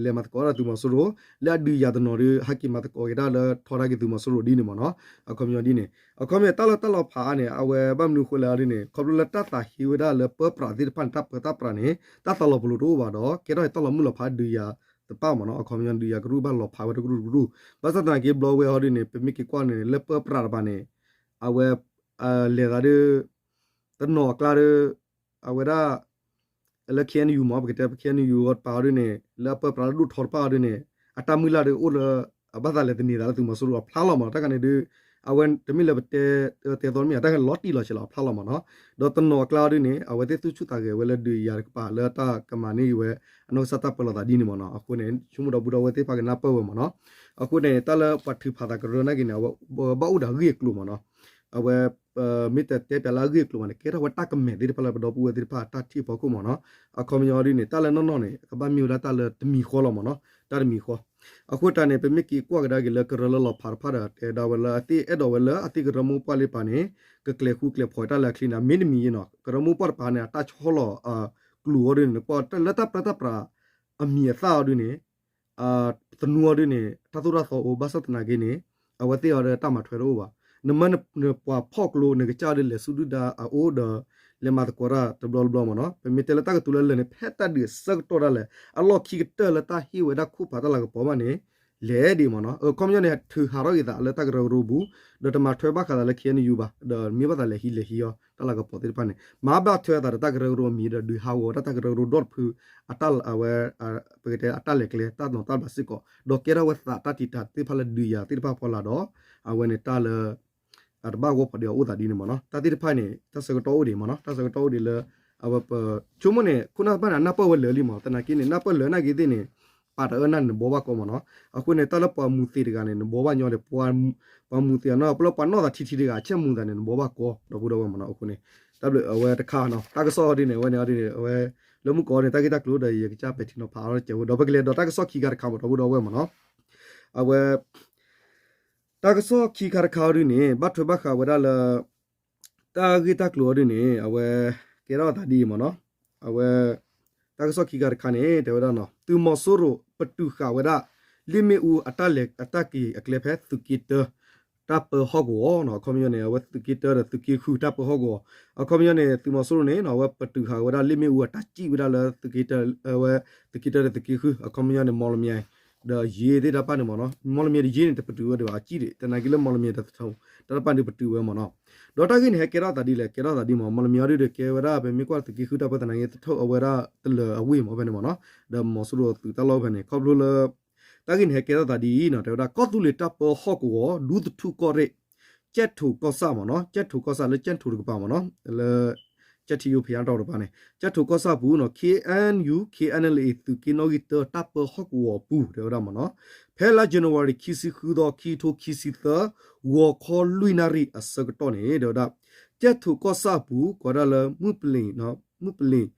လဲၤမၤသကိးတၢ်သုးမီၤစိရိၤ လၢအဒုးယၤတနီၤဒုး ဟဲက့ၤမၤသကိးက့ၤတၢ်လၢထီဒါက့ၤသုးမီၤစိရိၤဒ်န့ၣ်မ့ၢ်နီၤ. အခီပညီဒ်န့ၣ် အခီပညီတၢ်လၢတၢ်လီၤဖးအါန့ၣ် အဝဲဘၣ်မနုၤအဃိလဲၣ်ဒ်န့ၣ် ခီဖျိလၢတၢ်သးဟ့ဝဲဒၣ်လၢပၢပြးသ့ၣ်တဖၣ်န့ၣ် တၢ်ပၢတၢ်ပြးန့ၣ် တၢ်သးလီၤပလိာ်တအိၣ်ဘၣ်ဒီး ကဲထီၣ်တၢ်လီၤမုၢ်လီၤဖးဒုးယၤတပၣ်မ့ၢ်နီၤ. အခီပညီဒုးယၤကရူၢ်ဘၣ်လီၤဖးဝဲတကရူၢ်တကရူၢ် ဘၣ်ဆၣ်သနာ်က့ဘျီဝဲအီၤဒ်န့ၣ် ပမ့ၢ်က့ၤကွၢ်န့ၣ် လၢပၢပြးတပၤန့ၣ် အဝဲ လဲၤသးဒ် တနီၤအကျါဒီး အဝဲဒၣ် လၢ KNU မ့ၢ် ပကတဲ KNU တပၤအီၤဒ်န့ၣ် လၢအပၢပြးလၢဒိၣ်ထီတပၣ်အီၤဒ်န့ၣ် အတၢ်မုၢ်လၢ်ဒ်အိၣ်လၢ အဘၣ်သးလဲၤသန့ၤသးလၢသုးမီၤစိရိၤအဖျါလီၤမ့ၢ်နီၤ. တၢ်ခါန့ၣ်ဒုး အဝဲတမ့ၢ်လၢပတဲ တဲသီတမ့ၢ် တၢ်ခါန့ၣ်လီၤတံၢ်လီၤဆဲးလီၤအဖျါလီၤမ့ၢ်နီၤ. ဒီးတနီၤအကျါအီၤဒ်န့ၣ် အဝဲသ့ၣ်သူၣ်ဆူၣ်သးဂဲၤဝဲလၢဒုးယၤတကပၤလၢတၢ်ကမၤန့ၢ်ဝဲ အနီၢ်ကစၢ်တၢ်ပၢလီၤသးဒ်န့ၣ်မ့ၢ်နီၤ. အဃိန့ၣ် ဆိကမိၣ်ဒီပုၢ်ဒီဝဲၢ်သ့ၣ်တဖၣ်ကနၢ်ပၢၢ်ဝဲမ့ၢ်နီၤ. အဃိန့ၣ် တၢ်လၢပှၤထုးဖးသးကရၢနာ်က့န့ၣ် အဝဲဘၣ်အိၣ်ဒီးအဂ့ၢ်အကျိၤမ့ၢ်နီၤ. အဝဲ မ့ၢ်တတဲပျးလၢအဂ့ၢ်အကျိၤဘၣ်န့ၣ် ကဲထီၣ်ဝဲတၢ်ကမဲာ်သ့ၣ်တဖၣ်လၢပဒီပုၢ်ဝဲၢ်သ့ၣ်တဖၣ်အတၢ်ထံၣ်အဖီခိၣ်မ့ၢ်နီၤ. အခီပညီဒ်န့ၣ် တၢ်လၢနီၢ်နီၢ်န့ၣ် ကဘၣ်မ့ၢ်ဝဲဒၣ်တၢ်လၢတမံၤဃီလီၤမ့ၢ်နီၤ, တၢ်တမံၤဃီ. အဃိတၢ်န့ၣ် ပမ့ၢ်က့ၤကွၢ်ကဒါက့ၤလၢကရၢလၢလီၤဖးတဖၣ်ဒီး တဲဒၣ်ဝဲလၢအသ့ၣ်အဲၣ်ဒိးဝဲလၢအသ့ၣ်ကရၢမိၢ်ပှၢ်လၢပၤန့ၣ် ကကျဲၤဃူကျဲၤဖိးတၢ်လၢအချ့န့ၣ် မ့တမံၤနီၤ. ကရၢမိၢ်ပှၢ်တပၤန့ၣ် အတၢ်ဆီလီၤ ကျိၤအီၤဒ်န့ၣ် နကွၢ်လၢတၢ်ပြၢတၢ်ပြး အမံၤအသၣ်အီၤဒ်န့ၣ် သနူအီၤဒ်န့ၣ် တၢ်သိၣ်တၢ်သီအိၣ် ဘၣ်ဆၣ်သနာ်က့န့ၣ် အဝဲသ့ၣ်အီၤဒီးတၢ်မၤထွဲတအိၣ်ဘၣ်. နမ့ၢ်နပှၤဖီၣ်ကျိ နကစၢ်အီၤဒီးလဲၤဆူဒုၣ်ဒါအအိၣ်ဒီး လဲၤမၤသကိးတၢ်တဘျီတဘျီမ့ၢ်နီၤ. ပမ့ၢ်တဲလၢတၢ်ကတိၤလၢလၢာ်န့ၣ် ဖဲတၢ်ဒုးအဆၢကတီၢ်ဒၣ်လဲာ် အလီၢ်ခံကတၢၢ်လၢတၢ်ဟ့ၣ်ဝဲဒၣ်ခိၣ်ဖးတၢ်လၤကပီၤဘၣ်န့ၣ် လဲၤဒံးမ့ၢ်နီၤ. အခီပညီန့ၣ် ထုးဟးထီၣ်က့ၤသးလၢတၢ်ကရၢကရိပူၤ ဒီးတမၤထွဲဘၣ်ဃးသးလၢ K N U ဘၣ်, ဒီးမ့ၢ်ဘၣ်သးလဲၤဟံးလဲၤဟံးအီၤ တၢ်လၤကပီၤသ့ၣ်တဖၣ်န့ၣ် မၤဘၣ်ထွဲအသးဒီးတၢ်ကရၢကရိအမံၤ ဒီးဒုးဟးဂီၤတၢ် တၢ်ကရၢကရိဒီတဖု အတၢ်အဝဲ ပကတဲအတၢ်လဲၤကျဲ တၢ်နီၤတၢ်ဘျးစ့ၢ်ကီး ဒီးကဲထီၣ်ဝဲသးတၢ်တံာ်တာ်သ့ၣ်တဖၣ်လၢဒုးယၤသ့ၣ်တဖၣ်ဖီလာ်ဒီး အဝဲန့ၣ်တၢ်လၢ အတဘၣ်ဂီၢ်ဖီဒံးအအိၣ်သးဒ်န့ၣ်မ့ၢ်နီၤ. တၢ်သ့ၣ်တဖၣ်န့ၣ် တၢ်ဆၢကတီၢ်အိၣ်ဒံးမ့ၢ်နီၤ. တၢ်ဆၢကတီၢ်အိၣ်ဒံးလၢ အဝဲပ ဆိကမိၣ်န့ၣ် ခိၣ်နၢ်တဖၣ်န့ၣ် အနၢ်ပၢၢ်ဝဲလၢာ်လံမ့ၢ် သနာ်က့န့ၣ် နၢ်ပၢၢ်လၢာ်နာ်က့သ့ၣ်န့ၣ် ပာ်တအၢနာ်န့ၣ် နဘှီဘၣ်ကီမ့ၢ်နီၤ. အဃိန့ၣ် တၢ်လၢပှၤမူးသ့းတဂၤန့ၣ် နဘှီဘၣ်ညီဒီး ပှၤမူးသ့းအနီၢ် ပလၢပှၤနီၢ်သးထံထံတဂၤ အဆဲးမူးသးန့ၣ် နဘှီဘၣ်ကီ ဒီပုၢ်ဒီဝဲၢ်မ့ၢ်နီၤ. အဃိန့ၣ် တၢ်ဘျုးအဝဲတခါနီၤ တၢ်ကစီၣ်ဒ်န့ၣ် အဝဲန့ၣ်ဒ်န့ၣ် အဝဲ လၢမုၢ်ကီးန့ၣ် တၢ်ဂ့ၢ်တၢ်ကျိၤဒီး ယကစၢ်ပဲာ်ထံနီၤဖးအီၤကဲဝဲ ဒီးပကလဲၤဒီးတၢ်ကစီၣ်ခံခါတခါမ့ၢ် ဒီပုၢ်ဒီဝဲၢ်မ့ၢ်နီၤ. အဝဲ တၢ်ကစီၣ်ခံခါတခါအီၤဒ်န့ၣ် ဘၣ်ထွဲဘၣ်ဃးဝဲဒၣ်လၢ တၢ်ဂ့ၢ်တၢ်ကျိၤအီၤဒ်န့ၣ် အဝဲ ကဲထီၣ်အသးဒ်အံၤမ့ၢ်နီၤ. အဝဲ တၢ်ကစီၣ်ခံခါတခါန့ၣ် တဲဝဲဒၣ်နီၤ သုးမီၤစိရိၤပတုာ်ဃာ်ဝဲဒၣ် လ့ၣ်မ့ၣ်အူအတၢ်လဲၤအတၢ်က့ၤအကျဲဖဲသုးက့တၢ တၢ်ပၢဟီၣ်ကဝီၤနီၤ. အခီပညီန့ၣ် အဝဲသုးက့တၢဒီးသုးက့ဃုတၢ်ပၢဟီၣ်ကဝီၤ အခီပညီန့ၣ် သုးမီၤစိရိၤန့ၣ် အဝဲပတုာ်ဃာ်ဝဲဒၣ်လ့ၣ်မ့ၣ်အူအတၢ်စံၣ်ဝဲဒၣ်လၢသုးက့တၢ အဝဲ သုးက့တၢဒီးသုးက့ဃု အခီပညီန့ၣ် မီၣ်လမၠဲၣ် ဒီးယ့သ့ၣ်တၢ်တဖၣ်န့ၣ်မ့ၢ်နီၤ. မီၣ်လမၠဲၣ်ဒီးယ့န့ၣ် တပတုာ်ဝဲဒံးဘၣ် အစံၣ်ဒံး သနာ်က့လၢမီၣ်လမၠဲၣ်ဒီးသထူ တၢ်တဖၣ်န့ၣ်ပတုာ်ဝဲမ့ၢ်နီၤ. ဒီးတၢ်ဂ့ၢ်န့ၣ် ဟဲကဲထီၣ်သးဒ်လဲၣ် ကဲထီၣ်သးဒ်မ့ၢ် မီၣ်လမၠဲၣ်အီၤဒ်ဒီး ကဲဝဲဒၣ် ပမ့ၢ်ကွၢ်သုးက့ဃုတၢ်ပၢသနာ်က့ သထူအဝဲဒၣ်တလၢၤအဝ့ၢ်မ့ၢ်ဖဲန့ၣ်မ့ၢ်နီၤ. ဒီးမီၤစိရိၤသုးတၢ်လီၢ်ဖဲန့ၣ် ခီဖျိလၢ တၢ်ဂ့ၢ်န့ၣ် ဟဲကဲထီၣ်သးဒ်အံၤနီၤ တဲဝဲဒၣ် ကီၢ်သူလ့ၤတၢ်ပၢဟီၣ်ကဝီၤ ဒူသထူကီၢ်ရ့ၣ် ကၠဲၣ်ထိးကီၢ်ဆၣ်မ့ၢ်နီၤ ကၠဲၣ်ထိးကီၢ်ဆၣ်လၢကၠဲၣ်ထိးတကပၤမ့ၢ်နီၤ လၢ က ကၠဲးထံယိဖဲယါတီၤတပၤန့ၣ် ကၠဲးထိၣ်ကီၢ်ဆၣ်ပူၤနီၤ ခ့ၣ်အဲၣ်ယူၣ် ခ့ၣ်အဲၣ်ယူၣ် သုးက့နီၣ်ဂံၢ်တၢ တၢ်ပၢဟီၣ်ကဝီၤပူၤ တဲဝဲဒၣ်မ့ၢ်နီၤ ဖဲလါ January ခံဆံဃုသီ ခံကထိခံဆံသၢ ဂီၤခီလွံၢ်နၣ်ရံၣ်အဆၢကတီၢ်န့ၣ် တဲဝဲဒၣ် ကၠဲးထိၣ်ကီၢ်ဆၣ်ပူၤ ကိးဒၣ်လၢ မုၢ်ပလ့ၤ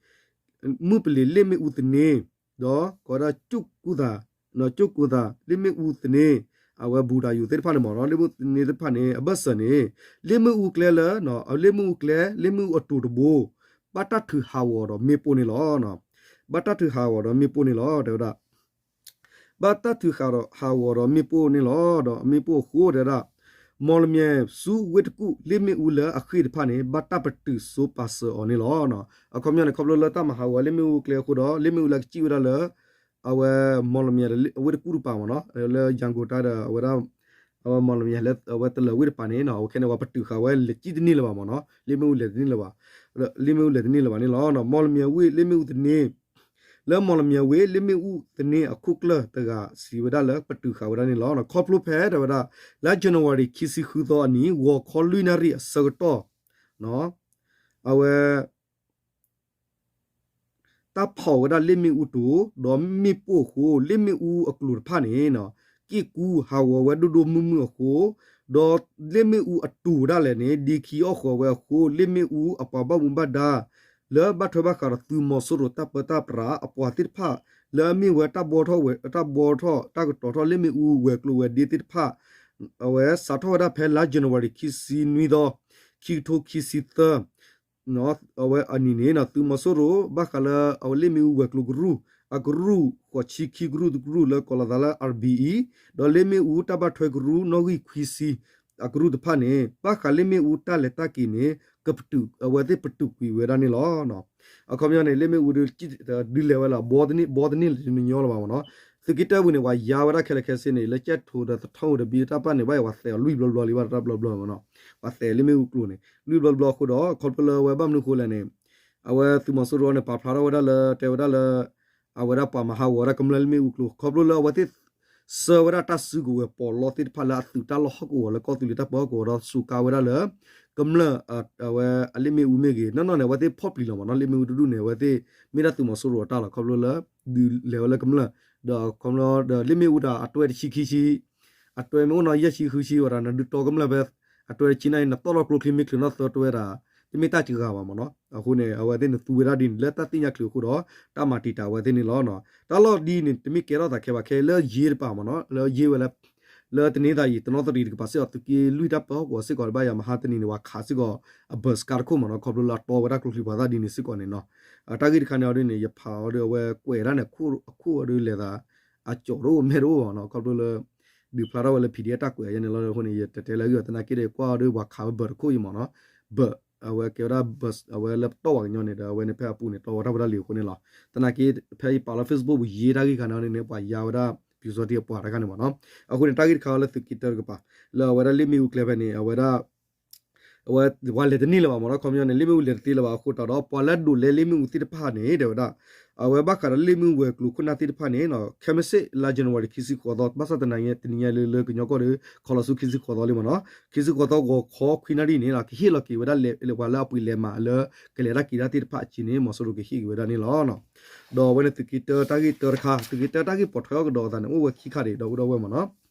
မုၢ်ပလ့ၤလ့ၣ်မ့ၣ်အူသန့ ဒီးကိးဒၣ် ကၠိၣ်ကူသး လ့ၣ်မ့ၣ်အူသန့ အဝဲဘူးတၢ်ယိာ်သ့ၣ်တဖၣ်န့ၣ်မ့ၢ်နီၤ လ့ၣ်မ့ၣ်အူသန့သ့ၣ်တဖၣ်န့ၣ် အဘၢၣ်စၢၤန့ၣ် လ့ၣ်မ့ၣ်အူကျဲလၢ လ့ၣ်မ့ၣ်အူကျဲ လ့ၣ်မ့ၣ်အူအတိၤတဘိ ဘၣ်တၢ်ထုးဟးဂီၤဒီးမ့ၣ်ပိၢ်န့ၣ်လီၤ. ဘၣ်တၢ်ထုးဟးဂီၤဒီးမ့ၣ်ပိၢ်န့ၣ်လီၤ တဲဝဲဒၣ် ဘၣ်တၢ်ထုးဟးဂီၤဒီးမ့ၣ်ပိၢ်န့ၣ်လီၤ. ဒီးမ့ၣ်ပိၢ်အဃိတဲဝဲဒၣ် မီၣ်လမၠဲၣ်ဆူဝ့ၢ်တကူၣ် လ့ၣ်မ့ၣ်အူလၢအဃ့ၢ်တဖၣ်န့ၣ် ဘၣ်တၢ်ပတုာ်စိပာ်စၢၤအီၤန့ၣ်လီၤ. အခီပညီန့ၣ် ခီဖျိလၢတၢ်မၤဟးဂီၤလ့ၣ်မ့ၣ်အူကျဲအဃိဒီး လ့ၣ်မ့ၣ်အူလၢကစံၣ်ဝဲဒၣ်လၢ အဝဲမီၣ်လမၠဲၣ်ဒီးဝ့ၢ်တကူၣ်တပၤမ့ၢ်နီၤ လၢယၤကိၤတၢ်ဒီးအဝဲဒၣ် အဝဲမီၣ်လမၠဲၣ်လၢအဝဲတလၢာ်ဝ့ၢ်တပၤန့ၣ်နီၤ အဝဲခဲန့ၣ် ပှၤပတုာ်ဃာ်ဝဲလဲၤစံၣ်တန့ၢ်လၢၤဘၣ်မ့ၢ်နီၤ လ့ၣ်မ့ၣ်အူလဲၤတန့ၢ်လၢၤဘၣ် လ့ၣ်မ့ၣ်အူလဲၤတန့ၢ်လၢၤဘၣ်န့ၣ်လီၤ. မီၣ်လမၠဲၣ်ဝ့ၢ်လ့ၣ်မ့ၣ်အူသန့ လၢမီၣ်လမၠဲၣ်ဝ့ၢ်လ့ၣ်မ့ၣ်အူသန့အခိၣ်ကျၢၢ်တဂၤစံးဝဲဒၣ်လၢပတုာ်ဃာ်ဝဲဒၣ်န့ၣ်လီၤ. ခီဖျိဖဲတဲဝဲဒၣ် လါ January ခံဆံဃုသီအနံၤ ဂီၤခီလွံၢ်နၣ်ရံၣ်အဆၢကတီၢ် အဝဲ တၢ်ဖီၣ်ဝဲဒၣ်လ့ၣ်မ့ၣ်အူတိၤ ဒီးမ့ၣ်ပိၢ်အဃိ လ့ၣ်မ့ၣ်အူအကျိၤတဖၣ်န့ၣ် က့ၣ်ကူဟးဂီၤဝဲဒိၣ်ဒိၣ်မုၢ်မုၢ်အဃိ ဒီးလ့ၣ်မ့ၣ်အူအတိၤဒၣ်လဲာ်န့ၣ် ဒ့ခံအီၣ်ဃီၤဝဲအဃိ လ့ၣ်မ့ၣ်အူအပှၤဘၣ်မူဘၣ်ဒါ လၢဘၣ်ထွဲဘၣ်ဃးဒီးသုးမီၤစိရိၤတၢ်ပၢတၢ်ပြးအပှၤသ့ၣ်တဖၣ် လၢအမ့ၢ်ဝဲတၢ်ဘှီထီၣ်ဝဲ တၢ်ဘှီထီၣ်တၢ်ကတီၤထီၣ်လ့ၣ်မ့ၣ်အူဝဲၤကျိၤဝဲၤဒ့သ့ၣ်တဖၣ် အဝဲစးထီၣ်ဝဲဒၣ်ဖဲလါ January ခံဆံနွံသီ ခံကထိခံဆံသၢ အဝဲအနံၤန့ၣ် သုးမီၤစိရိၤ ဘၣ်ဃးလၢအဝဲလ့ၣ်မ့ၣ်အူဝဲၤကျိၤကရူၢ် အကရူၢ်ဃိးဆံခံကရူၢ်တကရူၢ်လၢကိးလီၤသးလၢ အၣ်ဘီအံၤ ဒီးလ့ၣ်မ့ၣ်အူတၢ်ဘၣ်ထွဲကရူၢ်နီၣ်ဂံၢ်ခွံဆံ အကရူၢ်တဖၣ်န့ၣ် ဘၣ်ဃးလ့ၣ်မ့ၣ်အူတၢ်လဲၤတၢ်က့ၤန့ၣ် ကပတုာ် အဝဲသ့ၣ်ပတုာ်ကွံာ်ဝဲဒၣ်န့ၣ်လီၤ. အခီပညီန့ၣ် လ့ၣ်မ့ၣ်အူဒုးလဲၤဝဲလၢ ဘီတန့ၢ် ဘီတန့ၢ်လၢတညီလၢၤဘၣ်မ့ၢ်နီၤ သုးက့တၢၢ်ပူၤန့ၣ် ပှၤယါဝဲဒၣ်ခဲလၢာ်ခဲဆ့န့ၣ် လၢကၠဲးထိၣ်ဒီးသထူၣ်ဒီးဘံတၢ်ပၢ်န့ၣ် ဘၣ်ယၤပှၤသဲးအီၤလွံၢ်ဘျီဘျီလံ ဘၣ်တၢ်ဘျီဘျီမ့ၢ်နီၤ ပှၤသဲးလ့ၣ်မ့ၣ်အူကျိၤန့ၣ် လွံၢ်ဘျီဘျီအဃိဒီး ခီဖျိလၢအဝဲဘၣ်မနုၤအဃိလဲၣ်န့ၣ် အဝဲသုးမီၤစိရိၤန့ၣ် ပာ်ဖျါထီၣ်ဝဲဒၣ်လၢ တဲဝဲဒၣ်လၢ အဝဲဒၣ်ပှၤမၤဟးဂီၤဝဲဒၣ်ကမျၢၢ်လ့ၣ်မ့ၣ်အူကျိၤ ခီဖျိလၢအဝဲသ့ၣ် ဆှၢဝဲဒၣ်တၢ်စုကဝဲၤပီးလီသ့ၣ်တဖၣ်လၢအသုးတၢ်လီၢ်ဟီၣ်ကဝီၤလၢကီၢ်သူလ့ၤတၢ်ပၢဟီၣ်ကဝီၤဒီးစူးကါဝဲဒၣ်လၢ ကမျၢၢ် အဝဲအလ့ၣ်မ့ၣ်အူမ့ၢ်ဂ့ၤ နီၢ်နီၢ်န့ၣ် အဝဲသ့ၣ်ဖီၣ်ပျံၤလီၤမ့ၢ်နီၤ လ့ၣ်မ့ၣ်အူတဒူၣ်န့ၣ် အဝဲသ့ၣ်မ့ၢ်ဒၣ်သုးမီၤစိရိၤအတၢ်လီၤ ခီဖျိလၢ ဒုးလဲၤဝဲလၢကမျၢၢ် ဒီးခီဖျိဒီးလ့ၣ်မ့ၣ်အူဒီးအတွဲတဆံခံဆံ အတွဲမ့ၢ်အိၣ်နီၢ်ယဲၢ်ဆံဃုဆံဝဲဒၣ် နဒုးတီကမျၢၢ်ဖဲ အတွဲတဆံန့ၣ် နတီၢ်လီၤကျိချံမ့ၢ်ချုးနီၢ်သၢတွဲဒၣ် တမ့ၢ်တၢ်တဂၤဘၣ်မ့ၢ်နီၤ အဃိန့ၣ် အဝဲသ့ၣ်န့ၣ်သူဝဲဒၣ်ဒ်န့ၣ် လၢတၢ်သ့ၣ်ညါချုးအဃိဒီး တၢ်မၤတံာ်တာ်အဝဲသ့ၣ်န့ၣ်လီၤ. တၢ်လီၢ်ဒ်န့ၣ် တမ့ၢ်ကဲထီၣ်သးခဲဘၣ် ခဲလၢယ့တပၤမ့ၢ်နီၤ လၢယ့ဝဲလၢ လၢတနံၤသးအံၤ တနီသရံၣ်တကပၤစ့ၢ်ကီး သုးက့လွံၢ်တၢ်ပၢဟီၣ်ကဝီၤစ့ၢ်ကီး ဘၣ်ယၤမဟါတနံၤန့ၣ် ပှၤခးစ့ၢ်ကီး အဘၢၣ်စကါတခိၣ်မ့ၢ်နီၤ ခီဖျိလၢအတီဝဲတၢ်ကျိချံပှၤသၣ်ဒ်န့ၣ်စ့ၢ်ကီးန့ၣ်နီၤ တၢ်ဂ့ၢ်တခါန့ၣ်အီၤဒ်န့ၣ် ယဖးအီၤဒီးအဝဲကွဲးဒၣ်န့ၣ် အခိၣ်အီၤဒ်လဲၤသး အကၠီၣ်တအိၣ်မဲာ်တအိၣ်ဘၣ်နီၤ ခီဖျိလၢ ဒုးဖျါထီၣ်ဝဲလၢ PDF တၢ်ကွဲးယဲန့ၣ်လီၤအဃိန့ၣ် ယတတဲလၢအဂ့ၢ်ဘၣ် သနာ်က့ဒီး ကွၢ်အီၤဒီးပှၤခးဝဲဘၢၣ်တခိၣ်အံၤမ့ၢ်နီၤ ဘၢၣ် အဝဲကဲဝဲဒၣ်ဘၢၣ် အဝဲလၢပတီၢ်ပှၤကညီန့ၣ်ဒီး အဝဲန့ၣ်ဖဲအပူၤန့ၣ် တီဝဲတၢ်ဖိတၢ်လံၤအဃိန့ၣ်လီၤ. သနာ်က့ ဖဲယပာ်လီၤ Facebook ပူၤယ့တၢ်ဂ့ၢ်ခါန့ၣ်န့ၣ် ပှၤယါဝဲဒၣ် ပျူစောထီး အပှၤတခါန့ၣ်မ့ၢ်နီၤ အဃိန့ၣ် တၢ်ဂ့ၢ်တခါအံၤလၢသုးက့တၢၢ်တကပၤ လၢအဝဲဒၣ်လ့ၣ်မ့ၣ်အူကျဲဖဲန့ၣ် အဝဲဒၣ် အဝဲ ပှၤလဲၤတန့ၢ်လၢၤဘၣ်မ့ၢ်နီၤ ခီပညီန့ၣ် လ့ၣ်မ့ၣ်အူလဲၤတသ့လၢၤဘၣ်အဃိသတးဒီး ပှၤလၢအဒိးလဲလ့ၣ်မ့ၣ်အူသ့ၣ်တဖၣ်န့ၣ် တဲဝဲဒၣ် အဝဲဘၣ်ဃးဒီးလ့ၣ်မ့ၣ်အူဝဲၤကျိၤခိၣ်နၢ်သ့ၣ်တဖၣ်န့ၣ် ခဲမုၢ်ဆ့ၣ်လါ January ခံဆံဃိးသီ ဘၣ်ဆၣ်သနာ်က့ တနံၤညါလၢလၢကညီကီၢ်ဒီး ခီလီၤဆူခံဆံဃိးသီလံမ့ၢ်နီၤ ခံဆံဃိးသီဂီၤခီခွံနၣ်ရံၣ်န့ၣ် ကဟ့ၣ်လီၤက့ၤဝဲဒၣ်လၢပှၤလၢအပှ့ၤလဲၤမးလၢ ကလဲၤတၢ်က့ၤတၢ်သ့ၣ်တဖၣ်အကျိၤန့ၣ် မီၤစိရိၤကဟ့ၣ်က့ၤဝဲဒၣ်န့ၣ်လီၤ. ဒီးအဝဲန့ၣ်သုးက့တၢၢ်တၢ်ဂ့ၢ်တၢတခါ သုးက့တၢၢ်တၢ်ဂ့ၢ်ပိာ်ထွဲအီၤကဒီးအသးန့ၣ် အိၣ်ဝဲခံခါဒံး ဒီပုၢ်ဒီဝဲၢ်မ့ၢ်နီၤ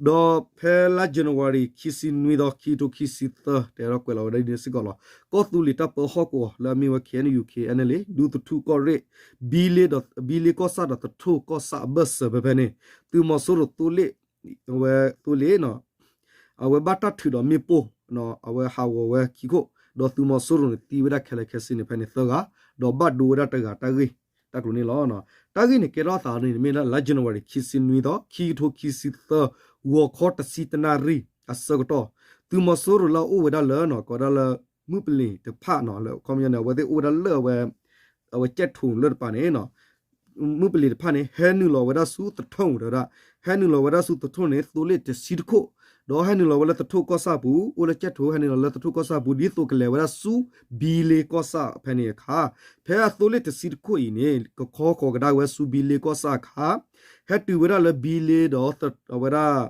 ဒီးဖဲလါ January ခံဆံနွံသီ ခံကထိခံဆံသၢ တဲဒီးကွဲးလီၤဝဲဒၣ်ဒ်န့ၣ်စ့ၢ်ကီးလီၤ. ကီၢ်သူလ့ၤတၢ်ပၢဟီၣ်ကဝီၤလၢအမ့ၢ်ဝဲ KNU KNLA ဒူသထူၣ်ကီၢ်ရ့ၣ် ဘံလ့ဒီး ဘံလ့ကီၢ်ဆၣ်ဒီးသထူၣ်ကီၢ်ဆၣ်အဘၢၣ်စၢၤဖဲဖဲန့ၣ် သုးမီၤစိရိၤသိလ့ၣ် အဝဲသိလ့ၣ် အဝဲဘၣ်တၢ်ထုးဒီးမ့ၣ်ပိၢ် အဝဲဟးဂီၤဝဲခံခိၣ် ဒီးသုးမီၤစိရိၤန့ၣ်သံဝဲဒၣ်ခဲလၢာ်ခဲဆ့န့ၣ်ဖဲန့ၣ်သၢဂၤ ဒီးဘၣ်ဒိဝဲဒၣ်တဂၤတၢ်ဂ့ၢ် တၢ်ကျိၤန့ၣ်လီၤ. တၢ်ဂ့ၢ်န့ၣ်ကဲထီၣ်သးန့ၣ် မ့ၢ်ဒၣ်လါ January ခံဆံနွံသီ ခံကထိခံဆံသၢ ဂီၤခီတဆံတနၣ်ရံၣ်အဆၢကတီၢ် သုးမီၤစိရိၤလၢအအိၣ်ဝဲဒၣ်လၢ ကိးဒၣ်လၢ မုၢ်ပလ့ၤတဖၣ်နီၤ လၢခီပညီန့ၣ် အဝဲသ့ၣ်အိၣ်ဝဲဒၣ်လၢအဝဲ အဝဲကဲးထိၣ်လၢတပၤန့ၣ် မုၢ်ပလ့ၤတဖၣ်န့ၣ် ဟဲနုာ်လီၤဝဲဒၣ်ဆူသထူၣ်တဲဝဲဒၣ် ဟဲနုာ်လီၤဝဲဒၣ်ဆူသထူၣ်န့ၣ် သိလ့ၣ်တဆံတခိၣ် ဒီးဟဲနုာ်လီၤဝဲလၢသထူၣ်ကီၢ်ဆၣ်ပူၤ အိၣ်လၢကဲးထိၣ် ဟဲနုာ်လီၤလၢသထူၣ်ကီၢ်ဆၣ်ပူၤ ဒ်သိးကလဲၤဝဲဒၣ်ဆူဘံလ့ကီၢ်ဆၣ်ဖဲန့ၣ်အခါ ဖဲအသိလ့ၣ်တဆံတခိၣ်အံၤန့ၣ် ကခီဃီၤကဒါဝဲဆူဘံလ့ကီၢ်ဆၣ်အခါ ဟဲတုၤဝဲဒၣ်လၢဘံလ့ဒီး အဝဲဒၣ်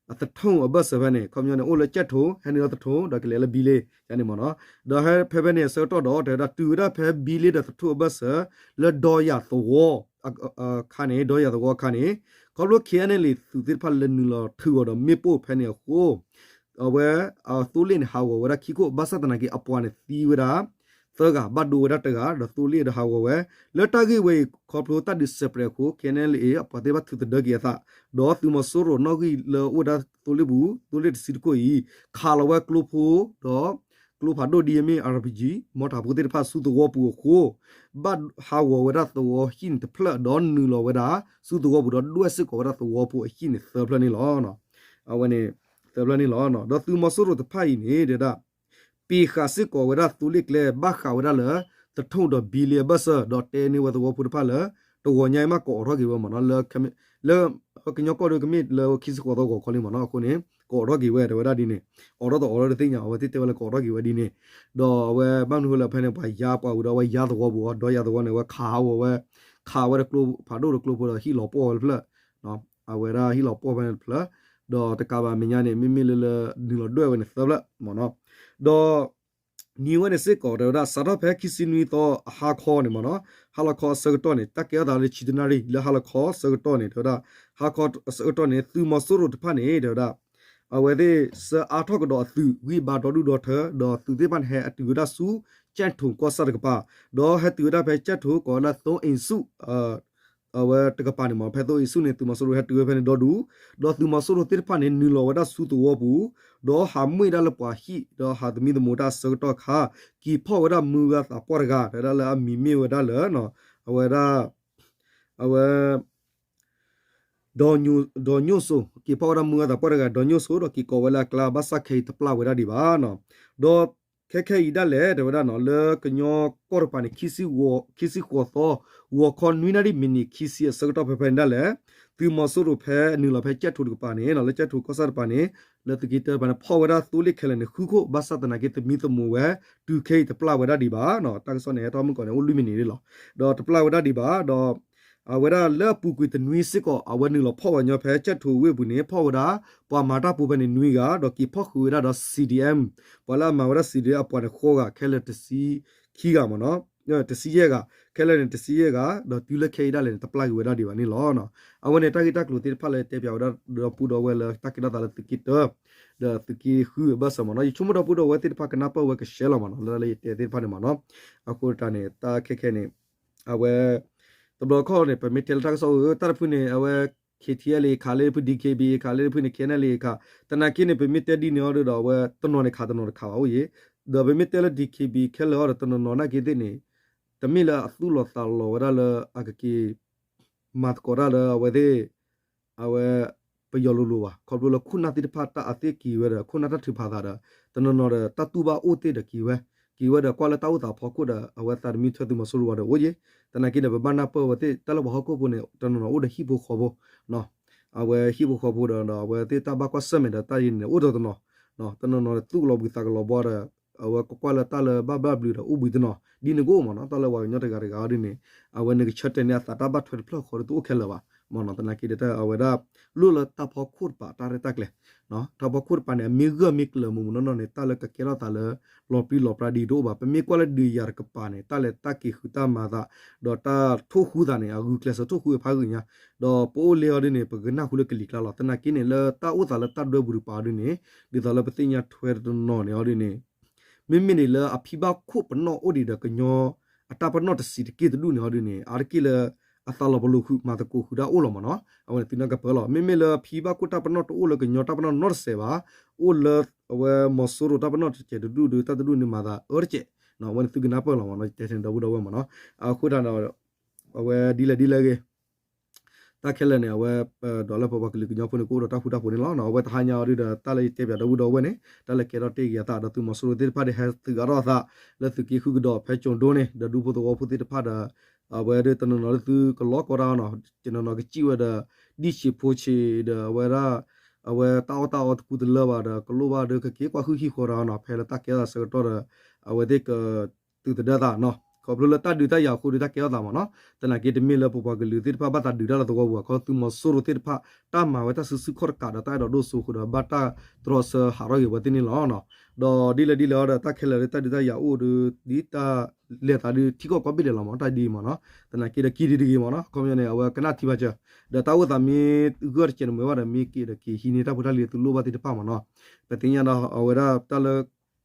သထိၣ်အဘၢၣ်စၢၤဖဲန့ၣ် ခီပညီန့ၣ် အိၣ်လၢကၠဲၣ်ထိၣ် ဟဲနုာ်လီၤသထိၣ် ဒီးကလဲၤလၢဘံလ့ ယၤန့ၣ်မ့ၢ်နီၤ. ဒီးဟဲဖဲဖဲန့ၣ်အဆၢကတီၢ်ဒီး တဲဝဲဒၣ်တုၤဝဲဒၣ်ဖဲဘံလ့ဒီးသထိၣ်အဘၢၣ်စၢၤ လၢဒီယၤသဝီ အခါန့ၣ် ဒီယၤသဝီအခါန့ၣ် ခီဖျိ K N L A သုးသ့ၣ်တဖၣ်လဲၤနုာ်လီၤထုးအီၤဒီးမ့ၣ်ပိၢ်ဖဲန့ၣ်အဃိ အဝဲ သိလ့ၣ်န့ၣ် ဟးဂီၤဝဲဒၣ်ခံခိၣ် ဘၣ်ဆၣ်သနာ်က့ အပှၤန့ၣ်သံဝဲဒၣ် သၢဂၤ ဘၣ်ဒိဝဲဒၣ်တဂၤ ဒီးသိလ့ၣ်ဒီးဟးဂီၤဝဲ လၢတၢ်ဂ့ၢ်ဝဲအံၤ ခီဖျိတၢ်ဒုးစဲးပြဲးအဃိ K N L A အပှၤသ့ၣ်တဖၣ်ထုးသဒၢက့ၤအသး ဒီးသုးမီၤစိရိၤနီၣ်ဂံၢ်လၢအိၣ်ဝဲဒၣ်သိလ့ၣ်ပူၤ သိလ့ၣ်တဆံတခိၣ်အံၤ ခးလီၤဝဲကျိဖိ ဒီးကျိဖးဒိၣ်ဒ်အမ့ၢ် R P G မီတၢ်ဖိသ့ၣ်တဖၣ်ဆူသဝီပူၤအဃိ ဘၣ်ဟးဂီၤဝဲဒၣ်သဝီဟံၣ်န့ၣ်တဖျၢၣ် ဒီးနုာ်လီၤဝဲဒၣ်ဆူသဝီပူၤ ဒီးဒွဲၣ်စ့ၢ်ကီးဝဲဒၣ်သဝီဖိအဟံၣ်န့ၣ်သၢဖျၢၣ်န့ၣ်လီၤ. အဝဲန့ၣ် သၢဖျၢၣ်န့ၣ်လီၤ. ဒီးသုးမီၤစိရိၤတဖၣ်အံၤန့ၣ် တဲဝဲဒၣ် ပ့ၤဃာ်စ့ၢ်ကီးဝဲဒၣ်သိလ့ၣ်ကျဲ ဘၣ်ဃးဝဲဒၣ်လၢ သထိၣ်ဒီးဘံလ့အဘၢၣ်စၢၤ ဒီးတဲန့ၢ်ဝဲသဝီဖိတဖၣ်လၢ တဂီၤညါအံၤမးကအိးထီၣ်က့ၤဝဲမ့ၢ်နီၤ လၢ လၢကညီကီၢ်ဒီးကမ့ၢ်လၢခံစ့ၢ်ကီးသီဂီၤခီလံမ့ၢ်နီၤ အဃိန့ၣ် ကအိးထီၣ်က့ၤဝဲ တဲဝဲဒၣ်ဒ်န့ၣ် အိးထီၣ်တအိးထီၣ်တသ့ၣ်ညါ အဝဲသ့ၣ်တဲဝဲလၢကအိးထီၣ်က့ၤဝဲဒ်န့ၣ် ဒီးအဝဲဘၣ်မနုၤဃိလၢဖဲန့ၣ် ပှၤယါပှၤဝံၤဒီးအဝဲယါသဝီပူၤအီၤ ဒီယါသဝီန့ၣ် အဝဲခးဟးဂီၤဝဲ ခးဝဲဒၣ်ကျိဖးဒိၣ်ဒီးကျိဖိဒီးဟံၣ်လီၤပှီၢ်ဝဲတဖျၢၣ် အဝဲဒၣ်ဟံၣ်လီၤပှီၢ်ဖဲန့ၣ်တဖျၢၣ် ဒီးတကးဘၣ်မဲာ်ညါန့ၣ် မ့မ့ၢ်လၢလၢနုာ်လီၤဒွဲၣ်ဝဲန့ၣ်သၢဖျၢၣ်မ့ၢ်နီၤ ဒီး နံၤဝဲန့ၣ်စ့ၢ်ကီး တဲဝဲဒၣ် စးထီၣ်ဖဲခံဆံနွံသီအဟါခီန့ၣ်မ့ၢ်နီၤ ဟါလီၤခီအဆၢကတီၢ်န့ၣ် တၢ်ကဲထီၣ်သးလၢဆံတနၣ်ရံၣ် လၢဟါလီၤခီအဆၢကတီၢ်န့ၣ် တဲဝဲဒၣ် ဟါခီအဆၢကတီၢ်န့ၣ် သုးမီၤစိရိၤတဖၣ်န့ၣ် တဲဝဲဒၣ် အဝဲသ့ၣ်ဆှၢအါထီၣ်ကဒီးအသုး ဂံၢ်ဘါဒီဒူၣ်ဒီထၢ ဒီးသုးသ့ၣ်တဖၣ်န့ၣ် ဟဲအတုၤဝဲဒၣ်ဆူ ကၠဲၣ်ထိၣ်ကီၢ်ဆၣ်တကပၤ ဒီးဟဲတုၤဝဲဒၣ်ဖဲကၠဲၣ်ထိၣ်ကိးဝဲဒၣ် သိအ့ၣ်ဆူၣ် အဝဲတကပၤန့ၣ်မ့ၢ် ဖဲသိအ့ၣ်ဆူၣ်န့ၣ် သုးမီၤစိရိၤဟဲတုၤဝဲဖဲန့ၣ်ဒီဒူၣ် ဒီးသုးမီၤစိရိၤသ့ၣ်တဖၣ်န့ၣ် နုာ်လီၤဝဲဒၣ်ဆူသဝီပူၤ ဒီးဟးမှံဒၣ်လၢပှၤဟံၣ် ဒီးဟးသမံသမိးတၢ်အဆၢကတီၢ်အခါ က့ၤဖီၣ်ဝဲဒၣ်မုၢ်ဂၤသးပှၢ်တဂၤ တဲဝဲဒၣ်လၢအမံၤမ့ၢ်ဝဲဒၣ်လၢ အဝဲဒၣ် အဝဲ ဒီးညိၣ်စိၤ က့ၤဖီၣ်ဝဲဒၣ်မုၢ်ဂၤသးပှၢ်တဂၤ ဒီးညိၣ်စိၤ ဒီးက့ၤကိးဝဲလၢအကျါ ဘၣ်ဆၣ်ခဲအံၤတပျၢ်ဝဲဒၣ်ဒံးဘၣ်နီၤ ဒီးခဲခဲအံၤဒၣ်လဲာ် တဲဝဲဒၣ်နီၤ လၢကညီကီၢ်တကပၤန့ၣ် ခံဆံဃိးသီ ဂီၤခီနွံနၣ်ရံၣ်မံးနံးခံဆံအဆၢကတီၢ်ဖဲဖဲန့ၣ်ဒၣ်လဲာ် သုးမီၤစိရိၤဖဲနုာ်လီၤဖဲကၠဲၣ်ထိၣ်တကပၤန့ၣ် လၢကၠဲၣ်ထိၣ်ကီၢ်ဆၣ်တကပၤန့ၣ် လၢသုးက့တၢတကပၤန့ၣ် ဖီၣ်ဝဲဒၣ်သိလ့ၣ်ခဲလၢာ်န့ၣ် ဃုခိၣ် ဘၣ်ဆၣ်သနာ်က့သမံသမိးဝဲ တုၤခဲအံၤတပျၢ်ဝဲဒၣ်ဒံးဘၣ်နီၤ တၢ်ကစီၣ်န့ၣ် ဟဲထီၣ်မုၢ်ကီၢ်န့ၣ် အိၣ်လွံၢ်မံးနံးလံလီၤ ဒီးတပျၢ်ဝဲဒၣ်ဒံးဘၣ် ဒီး အဝဲဒၣ်လၢအပူၤကွံာ်တနွံစ့ၢ်ကီး အဝဲနုာ်လီၤဖီၣ်ဝဲညီဖဲကၠဲၣ်ထိၣ်ဝ့ၢ်ပူၤန့ၣ် ဖီၣ်ဝဲဒၣ် ပှၤမၤတၢ်ဖိဖဲန့ၣ်နွံဂၤ ဒီးက့ၤဖီၣ်ဃုာ်ဝဲဒၣ်ဒီး C D M ပှၤလၢအမၤဝဲဒၣ် C D M အပှၤန့ၣ်ဃိးဂၤ ခဲလၢာ်တဆံခံဂၤမ့ၢ်နီၤ တဆံယဲၢ်ဂၤ ခဲလၢာ်န့ၣ်တဆံယဲၢ်ဂၤ ဒီးတုၤလၢခဲအံၤဒၣ်လဲာ်န့ၣ် တပျၢ်က့ၤဝဲဒၣ်ဒံးဘၣ်န့ၣ်လီၤ. အဝဲန့ၣ်တၢ်ဂ့ၢ်တၢ်ကျိၤသ့ၣ်တဖၣ်လၢတဲပၠးဝဲဒၣ်ဒီပုၢ်ဒီဝဲၢ်လၢတၢ်ကဲထီၣ်သးလၢသုးက့တၢ ဒီးသုးက့ဃုအဘၢၣ်စၢၤမ့ၢ်နီၤ ယဆိကမိၣ်ဒီပုၢ်ဒီဝဲၢ်သ့ၣ်တဖၣ်ကနၢ်ပၢၢ်ဝဲ ကရှဲလီၤမ့ၢ်နီၤ လၢလၢယတဲသ့ၣ်တဖၣ်န့ၣ်မ့ၢ်နီၤ အဃိတၢ်န့ၣ် တၢ်ခဲခဲန့ၣ် အဝဲ တဘျီခီၣ်န့ၣ် ပမ့ၢ်တဲလၢတၢ်ကစီၣ်ဧၢ တၢ်တဖုန့ၣ် အဝဲ K T L A ခးလၢတဖု D K B A ခးလၢတဖုန့ၣ် K N L A ခး သနာ်က့န့ၣ် ပမ့ၢ်တဲဒ်န့ၣ်အီၤဒီး အဝဲတနီၤန့ၣ်ခးတနီၤတခးဘၣ်အိၣ်ယံၤ ဒီးပမ့ၢ်တဲလၢ D K B A ခဲလၢာ်အီၤဒီး တနီၤနီၤနာ်က့သ့ၣ်န့ၣ် တမ့ၢ်လၢအသူၣ်လီၤသးလီၤဝဲဒၣ်လၢအကက့ၤ မၤသကိးတၢ်လၢအဝဲသ့ၣ် အဝဲ ပယီၤလိၤလိၤဘၣ် ခီဖျိလၢခိၣ်နၢ်သ့ၣ်တဖၣ်တၢ်အသ့ၣ်က့ၤဝဲဒီး ခိၣ်နၢ်တၢ်ထုးဖးသးဒီး တနီၤနီၤဒီး တၢ်တူၢ်ဘၣ်အိၣ်သ့ၣ်ဒီးက့ၤဝဲ က့ၤဝဲဒီးကွၢ်လၢတၢ်အိၣ်သးဖီခိၣ်ဒီး အဝဲသးတမံထွဲသုးမီၤစိရိၤဝဲဒီးအိၣ်ယံၤ သနာ်က့ဒီး ပဘၣ်နၢ်ပၢၢ်ဝဲသ့ၣ် တၢ်လၢပှၤဟီၣ်ခိၣ်ဖိန့ၣ် တနီၤနီၤအိၣ်ဒီးဟံၣ်ဖိဃီဖိ အဝဲဟံၣ်ဖိဃီဖိဒီး အဝဲသ့ၣ်တၢ်ဘၣ်ကွၢ်ဆၢၣ်မဲာ်ဒီးတၢ်အံၤန့ၣ် အိၣ်ဒီးတနီၤ တနီၤနီၤသူၣ်ကလီၤဘှံးသးကလီၤဘှါဒီး အဝဲကကွၢ်လၢတၢ်လၢဘၣ်ဘျၣ်ဘျုးဒီးအိၣ်ဘှံးတနီၤ ဒ်န့ၣ်ကအိၣ်မ့ၢ်နီၤ တၢ်လၢပှၤကညီတဂၤတဂၤအီၤဒ်န့ၣ် အဝဲန့ၣ်ကဆၢတဲာ်န့ၢ်အသးတၢ်ဘၣ်ထွဲတဖျၢၣ်ဃီဒီးတအိၣ်ခဲလၢာ်ဘၣ် မ့ၢ်နီၤ သနာ်က့ဒီးတၢ်အဝဲဒၣ် လိၣ်လၢတၢ်ဖီခိၣ်တပၤတၢ်ရဲၣ်တၢ်ကျဲၤ တၢ်ဖီခိၣ်တပၤန့ၣ် အမ့ၢ်ဂၢၢ်မ့ၢ်ကျၢၤမုၢ်မုၢ်နီၢ်နီၢ်န့ၣ် တၢ်လၢကကဲထီၣ်သးလၢ လီၤပြံလီၤပြါဒ်တအိၣ်ဘၣ် ပမ့ၢ်ကွၢ်လၢဒုးယၤတကပၤန့ၣ် တၢ်လဲၤတၢ်က့ၤဃုတၢ်မၤသး ဒီးတၢ်ထိၣ်ဃူသးန့ၣ် အဂုာ်ကျဲးစၢးထိၣ်ဃူအဖးဂုာ်ညါ ဒီးပအိၣ်လၢအီၤဒ်န့ၣ် ပကနၢ်ဟူလၢကလံၤကျါလီၤ သနာ်က့န့ၣ် လၢတၢ်အိၣ်သးလၢတၢ်ဒွဲပူၤတပၤအီၤဒ်န့ၣ် ဒ်သိးလၢပသ့ၣ်ညါထွဲတနီၤန့ၣ်အီၤဒ်န့ၣ် မ့မ့ၢ်န့ၣ်လၢအဖံဘၣ်ခိၣ်ပနီၣ်အိၣ်ဒံးဒီးကညီ အတၢ်ပနီၣ်တဆံးတက့ၢ်တဒူၣ်န့ၣ်အီၤဒ်န့ၣ် အါတက့ၢ်လၢ အသးလီၤပလိာ်ဃုာ်မၤသကိးဃုာ်ဒၣ်အိၣ်လီၤမ့ၢ်နီၤ အဝဲန့ၣ်သုနီၢ်ကပၢလီၤ မ့မ့ၢ်လၢအဖံဘၣ်ခိၣ်တၢ်ပနီၣ်တအိၣ်လၢကညီတၢ်ပနီၣ်နီတစဲးဘၣ် အိၣ်လၢ အဝဲမီၤစိရိၤတၢ်ပနီၣ်တစဲးတဒူၣ်ဒီး တၢ်တဒူၣ်န့ၣ်မၤသးအၢတစဲး အဝဲန့ၣ်သုကနၢ်ပၢၢ်လီၤမ့ၢ်နီၤ ယတဲန့ၣ်ဒီပုၢ်ဒီဝဲၢ်မ့ၢ်နီၤ အဃိသတးဒီး အဝဲဒ်လဲၣ်ဒ်လဲၣ်ဂ့ၤ တၢ်ခဲလၢာ်န့ၣ် အဝဲ ဒီးလၢပပှၤကလုာ်ကညီဖိန့ၣ် ကအိၣ်ဒီးတၢ်ဃူတၢ်ဖိးန့ၣ်လီၤ. အဝဲတဟါညါအီၤဒုဒီး တၢ်လၢယတဲပၠးဒီပုၢ်ဒီဝဲၢ်န့ၣ် တၢ်လၢကဲထီၣ်တ့ၢ်က့ၤအသး ဒီးသုးမီၤစိရိၤသ့ၣ်တဖၣ်ဒီး ဟဲသုးဂၤထီၣ်အသး လၢသုးက့ဃုကဒီးဖဲကၠိၤဒိန့ၣ် ဒီးဒူဖိသဝီဖိသ့ၣ်တဖၣ်ဒီး အဝဲဒၣ်တနီၤနီၤလၢသုကလီကီတၢ်အီၤနီၤ တနီၤနီၤကစံၣ်ဝဲဒီး ဒံၣ်ဆံးဖိဆံးဒီး အဝဲဒၣ် အဝဲတၢ်အီၣ်တၢ်အီတကူတလၢဘၣ်ဒီး ကလိၣ်ဘၣ်ဒီးကက့ၤကွၢ်ဟုၣ်ဟံၣ်ဃီတၢ်အီၤနီၤ ဖဲလၢတၢ်ကဲထီၣ်သးဆၢကတီၢ်ဒီး အဝဲသ့ၣ်က သုးသဒၢသးနီၤ ခီဖျိလၢတၢ်ဒုးတၢ်ယၤအဃိဒီး တၢ်ကဲထီၣ်သးမ့ၢ်နီၤ. သနာ်က့တမ့ၢ်လၢပပှၤကလုာ်သ့ၣ်တဖၣ်ဘၣ်သးဒုးတၢ်လၢသဝီပူၤဘၣ်, ခီသုးမီၤစိရိၤသ့ၣ်တဖၣ် တၢ်မၤဝဲတၢ်စုဆူၣ်ခီၣ်တကးဒီးတၢ်အဲၣ်ဒိးဒိၣ်စိအဃိဒီး ဘၣ်တၢ်တြီဆၢဟးထီၣ်က့ၤဝဲသ့ၣ်န့ၣ်လီၤ. ဒီးဒ်လဲၣ်ဒ်လဲၣ်အီၤဒီး တၢ်ခဲလၢာ်လၢတၢ်ဒုးတၢ်ယၤအိၣ်ဒီး ဒ်တၢ်လဲၤသးဒုးထံကီၢ်ကိးဘ့ၣ်ဒဲးလီၤမ့ၢ်နီၤ, တၢ်ဒ်အံၤမ့ၢ်နီၤ. သနာ်က့ဒီးက့ၤဒံးတဂ့ၤမ့ၢ်နီၤ, အခီပညီန့ၣ် အဝဲကနၣ်ထံဘၣ်စၢၤ ဒီးတၢ်အိၣ်သးမ့ၢ်ဂၢၢ်တစဲးတမှဲၤဘၣ်ဒီး မ့ၢ်က့ၤဒီးက့ၤဟံးန့ၢ်တၢ်ဖိတၢ်လံၤသုလိၣ်ဘၣ်သ့ၣ်တဖၣ်မ့ၢ်နီၤ. ပသ့ၣ်ညါဒီးအဝဲဒၣ်တၢ်လၢ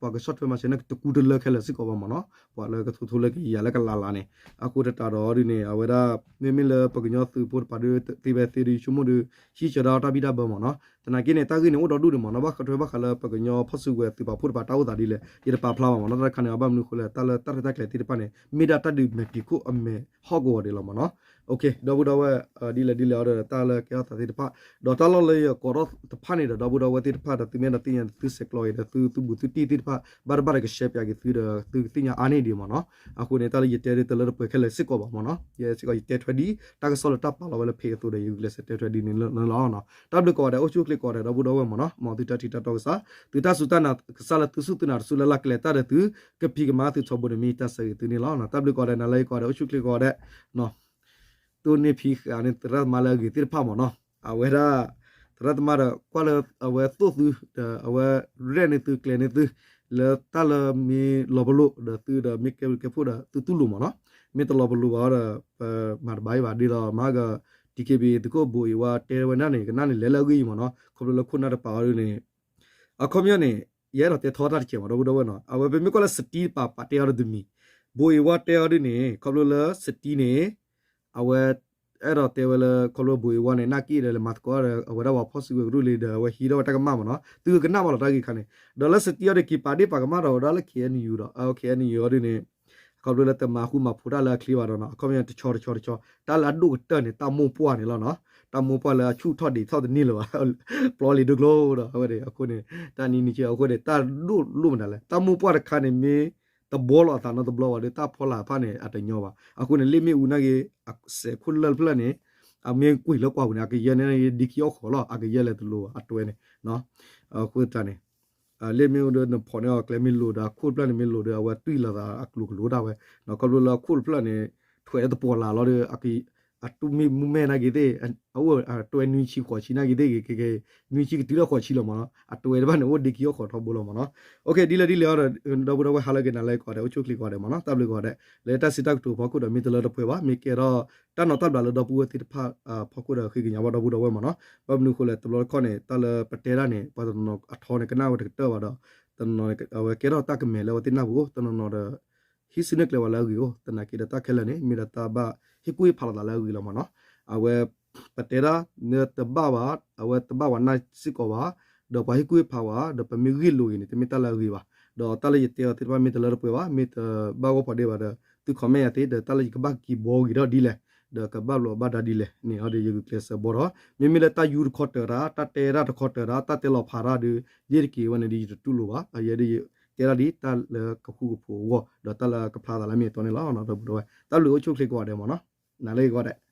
ပှၤကဆီၣ်ထွဲမၤစၢၤန့ၣ် တကူတလၢခဲလၢာ်စ့ၢ်ကီးဘၣ်မ့ၢ်နီၤ, ပှၤလၢကထိထိလၢကယၤလၢကလးလးန့ၣ်. အဃိသတးဒီးဒ်န့ၣ် အဝဲဒၣ် မ့မ့ၢ်လၢပကညီသုးဖိတပၤဒီး သ့ဝဲသ့ဒီး ယဆိကမိၣ်ဒီး ဟံးစၢၤဒၣ်တၢ်ဘံၣ်တၢ်ဘၢမ့ၢ်နီၤ. သနာ်က့န့ၣ် တၢ်ဂ့ၢ်န့ၣ်အိၣ်ဒီဒူၣ်ဒံးမ့ၢ်နီၤ, ဘၣ်ဃးထွဲဘၣ်ဃးလၢပကညီဖီၣ်စုကဝဲၤသုးပာ်ဖှိၣ်တပၤတၢ်အိၣ်သးဒ်လဲၣ် ယတပာ်ဖျါဘၣ်မ့ၢ်နီၤ. တၢ်တခါန့ၣ် အဘၣ်မနုၤအဃိလဲၣ် တၢ်လၢတၢ်ရဲၣ်တၢ်ကျဲၤသ့ၣ်တဖၣ်န့ၣ် မ့ၢ်ဒၣ်တၢ်ဒုးမဲာ်ဖံးခိၣ်အမဲာ်ဟီၣ်ကဝီၤဒံးလီၤမ့ၢ်နီၤ. ဒီပုၢ်ဒီဝဲၢ် ဒ်လဲၣ်ဒ်လဲၣ်အီၤဒီး တၢ်လၢကဲထီၣ်သးသ့ၣ်တဖၣ် ဒီးတၢ်လီၢ်လၢယကိးထီၣ်တဖၣ်န့ၣ်ဒီး ဒီပုၢ်ဒီဝဲၢ်သ့ၣ်တဖၣ်ဒီး သုမ့ၢ်အဲၣ်ဒိးသ့ၣ်ညါဒီး သုဆဲးကျိးအံၤဒီး သုသူဘူးသုတံၢ်သ့ၣ်တဖၣ် ဘၣ်တဘၣ်ဒီးက share ပၠးက့ၤသုဒီး သုကသ့ၣ်ညါအါန့ၢ်ဒံးမ့ၢ်နီၤ. အဃိန့ၣ် တၢ်လၢယတဲဒ်တလၢတပှဲၤခဲလၢာ်စ့ၢ်ကီးဘၣ်မ့ၢ်နီၤ, ယဲစ့ၢ်ကီးယတဲထွဲဒ် တၢ်ကစီၣ်လၢတၢ်ပာ်လီၤဝဲလၢ page အသိးဒီး ယဂုာ်ကျဲးစၢးတဲထွဲဒ်န့ၣ်လီၤ. တၢ်ဘျုးကိးဂၤဒဲး အိၣ်ဆူၣ်အိၣ်ချ့ကိးဂၤဒဲး ဒီပုၢ်ဒီဝဲၢ်မ့ၢ်နီၤ, မ်သုတၢ်ထံၣ်တၢ်တီကစၢ် သုတၢ်စူၢ်တၢ်နာ်ကစၢ်လၢသုစူၢ်သုနာ်တစူၢ်လၢ်လၢ် ကလဲၤတၢ်ဒီးသု ကဖံးကမၤသုထီဘိန့ၣ် မ့ၢ်တၢ်ဆၢဂ့ၤသုန့ၣ်လီၤ. တၢ်ဘျုးကိးဂၤဒဲး နၤလၢယကိးဂၤဒဲး အိၣ်ဆူၣ်အိၣ်ချ့ကိးဂၤဒဲး တိၢ်န့ၢ်ဖံးဃာ်န့ၢ် သရၣ်သမါလၢအဂ့ၤသ့ၣ်တဖၣ်မ့ၢ်နီၤ, အဝဲဒၣ် သရၣ်သမါဒီး ကွၢ်လၢအဝဲသိၣ်သု ဒီးအဝဲရဲၣ်န့ၢ်သုကျဲၤန့ၢ်သု လၢတၢ်လၢမ့ၢ်လီၤပလိာ် ဒီးသုဒီးမ့ၢ်ကဲဘျုးကဲဖှိၣ်ဒီးသုတူၢ်လိာ်မ့ၢ်နီၤ, မ့ၢ်တလီၤပလိာ်ဘၣ်ဒီး ပမၤတဘၣ်အံၤဘၣ် ဒ်သိးမၤက DKBA သုးခိၣ်ဘိအ့ၣ်ဝါတဲဝဲဒၣ်န့ၣ် ကနၣ်န့ၣ် လဲၤလၢအဂ့ၢ်အံၤမ့ၢ်နီၤ, ခီဖျိလၢခိၣ်နၢ်တပာ်အီၤဒ်န့ၣ် အခီပညီန့ၣ် ယအဲၣ်ဒိးတဲထီတၢ်တစဲးမ့ၢ် ဒီပုၢ်ဒီဝဲၢ်နီၤ, အဝဲပမ့ၢ်ကွၢ်လၢစတံပာ်ပာ်တဲအီၤဒီးတမံၤ, ဘိအ့ၣ်ဝါတဲအီၤဒ်န့ၣ် ခီဖျိလၢစတံန့ၣ် အဝဲ အဲၣ်ဒိးတဲဝဲလၢ ခီဖျိဘိအ့ၣ်ဝါန့ၣ် နာ်က့ဒီးလဲၤမၤသကိးဒီး အဝဲဒၣ်ပှၤဖီၣ်စုကဝဲၤကရူၢ်လံဒီး အဝဲဟံးထီၣ်ဝဲတၢ်ကမၣ်မ့ၢ်နီၤ, သုကကနၣ်ဘၣ်လီၤတၢ်ဂ့ၢ်ခါန့ၣ်, ဒီးလၢစတံအီၤဒီးက့ၤပာ်ဒ့ၣ်ပာ်ကမၣ်ဒီးဝဲဒၣ်လၢ KNU ဒီး KNU အီၤဒ်န့ၣ် ခီဖျိလၢတမၤဃူမၤဖိးတၢ်လၢအချ့ဘၣ်ဒီးနီၤ, အခီပညီတဆီတဆီတဆီ တၢ်လၢအဒိၣ်ကတၢၢ်န့ၣ် တၢ်မိၢ်ပှၢ်န့ၣ်လီၤနီၤ, တၢ်မိၢ်ပှၢ်လၢအဆူၣ်ထီၣ်ဒံးထီၣ်တန့ၢ်လၢၤဘၣ်, ပျီလံၤဒိကျိဒီး အဝဲန့ၣ် အဃိန့ၣ် တၢ်နံၤနံၤဆဲးအဃိန့ၣ် တၢ်ဒိၣ်လိၣ်မတၤလဲၣ်, တၢ်မိၢ်ပှၢ်တခါန့ၣ်မ့ၢ် တဘှီလီၤအသးနီတဘျီဘၣ်ဒီး တၢ်ဖီလာ်တဖၣ်န့ၣ် အတညီဘၣ်, အဃိန့ၣ် လ့ၣ်မ့ၣ်အူနာ်က့ စဲးခိၣ်လၢၢ်တဖျၢၣ်န့ၣ် အမ့ၢ်ကွံာ်လၢကွၢ်ပူၤန့ၣ် အကယဲၢ်န့ၣ် ဒ်ခံအီၣ်ဃီလီၤ, အကယဲၢ်လဲၤတလိၤဘၣ် အတွဲန့ၣ် အဃိသတးန့ၣ် လ့ၣ်မ့ၣ်အူဒီးနဖီၣ်န့ၢ်အီၤကျဲမ့ၢ်လိၤဒီး အခိၣ်တဖျၢၣ်န့ၣ်မ့ၢ်လိၤဒီး အဝဲတွံၢ်လိာ်သးအကျိၤကလိၤဒၣ်ဝဲ, ခီဖျိလၢအခိၣ်တဖျၢၣ်န့ၣ် ထွဲးလၢတပီၤလၢ်လီၤဒီး အတူၢ်မ့ၢ်မူမဲာ်နာ်က့သ့ၣ် အအိၣ်အတွဲနွံဆံဃိးဆံနာ်က့သ့ၣ်ဂ့ၤ ကဲကဲ နွံဆံကတုၤလၢဃိးဆံလီၤမ့ၢ်နီၤ, အတွဲတဖၣ်န့ၣ် အိၣ်ဒ့ခံအီၣ်ဃီထီဘိလီၤမ့ၢ်နီၤ. ဒ်လဲၣ်ဒ်လဲၣ်အီၤဒီး ဒီပုၢ်ဒီဝဲၢ်ဟါလၢအဂ့ၤ နၤလၢယကိးဂၤဒဲး အိၣ်ဆူၣ်အိၣ်ချ့ကိးဂၤဒဲးမ့ၢ်နီၤ, တၢ်ဘျုးကိးဂၤဒဲး လၢတၢ်စံးတၢ်ကတိၤဖီခိၣ်ဒီး မ့ၢ်တလၢတပှဲၤဘၣ်, မ့ၢ်ကဲထီၣ်တၢ်နီၤတၢ်ဘျးလၢဒီပုၢ်ဝဲၢ်သ့ၣ်တဖၣ်ဖီခိၣ်ဒီးဃ့ကညးဘၣ်ဒီပုၢ်ဒီဝဲၢ်မ့ၢ်နီၤ. ဘၣ်မနုၤအဃိလဲၣ် တဘျီတခီၣ်န့ၣ် တၢ်လၢပတဲဒၣ်န့ၣ် ပှၤတနီၤနီၤအထီန့ၣ် ကနၣ်ဝဲတကတၢၢ်ဘၣ်ဒီး တနီၤနီၤန့ၣ် အဝဲကဲထီၣ်တၢ်ကမဲာ်လၢအဝဲသ့ၣ်နၢ်ပူၤအိၣ်, တနီၤနီၤဒီး ဟံးစုနဲၣ်ကျဲဝဲလၢအဂ့ၤအိၣ်, သနာ်က့ဒီးတၢ်ခဲလၢာ်န့ၣ် မ့ၢ်ဒၣ်တၢ်ဘၣ်ဟ့ၣ်ကူၣ်ဟ့ၣ်ဖးလိာ်သးလၢအဂ့ၤလီၤမ့ၢ်နီၤ. အဝဲ ပတဲဒၣ် တဘၣ်ဘၣ်, အဝဲတဘၣ်ဝဲနၢ်စ့ၢ်ကီးဘၣ်, ဒီးပှၤဟ့ၣ်ကူၣ်ဟ့ၣ်ဖးဝဲ ဒီးပမ့ၢ်ဂ့ၢ်လိာ်ဂ့ၤန့ၣ် တမ့ၢ်တၢ်လၢအဂ့ၤဘၣ်. ဒီးတၢ်လၢယတဲအီၤသ့ၣ်တဖၣ်မ့ၢ်တလၢတပှဲၤဘၣ်, မ့ၢ်တဘၣ်ဂီၢ်ဖီဒ့ဘၣ်ဒီး သု comment ယၤသ့, ဒီးတၢ်လၢယကဘၣ်က့ၤဘှီဂ့ၤထီၣ်ဒ်လဲၣ်, ဒီးကဘၣ်လိာ်ဘၣ်ဒါဒ်လဲၣ်န့ၣ် အီၤဒီးယဂုာ်ကျဲးစၢးဘှီထီၣ်, မ့မ့ၢ်လၢတၢ်ယူတခီတၢၤတၢ်, တၢ်တဲတၢ်တခီတၢၤတၢ်, တၢ်တဲလီၤဖးတၢ်ဒီး ယ့ၣ်တက့ၤဝဲန့ၣ်ဒီး ယတတူၢ်လိာ်ဘၣ်, အယဲဒ် တဲဒၣ်ဒ်တၢ်လၢကဃူကဖိးအဂီၢ် ဒီးတၢ်လၢကဖျါသးလၢမ့ၢ်အတီန့ၣ်လီၤ. ဒီပုၢ်ဒီဝဲၢ် တၢ်ဘျုးအိၣ်ဆူၣ်ချ့ကိးဂၤဒဲးမ့ၢ်နီၤ, နၤလၢယဂီၢ်ဒဲး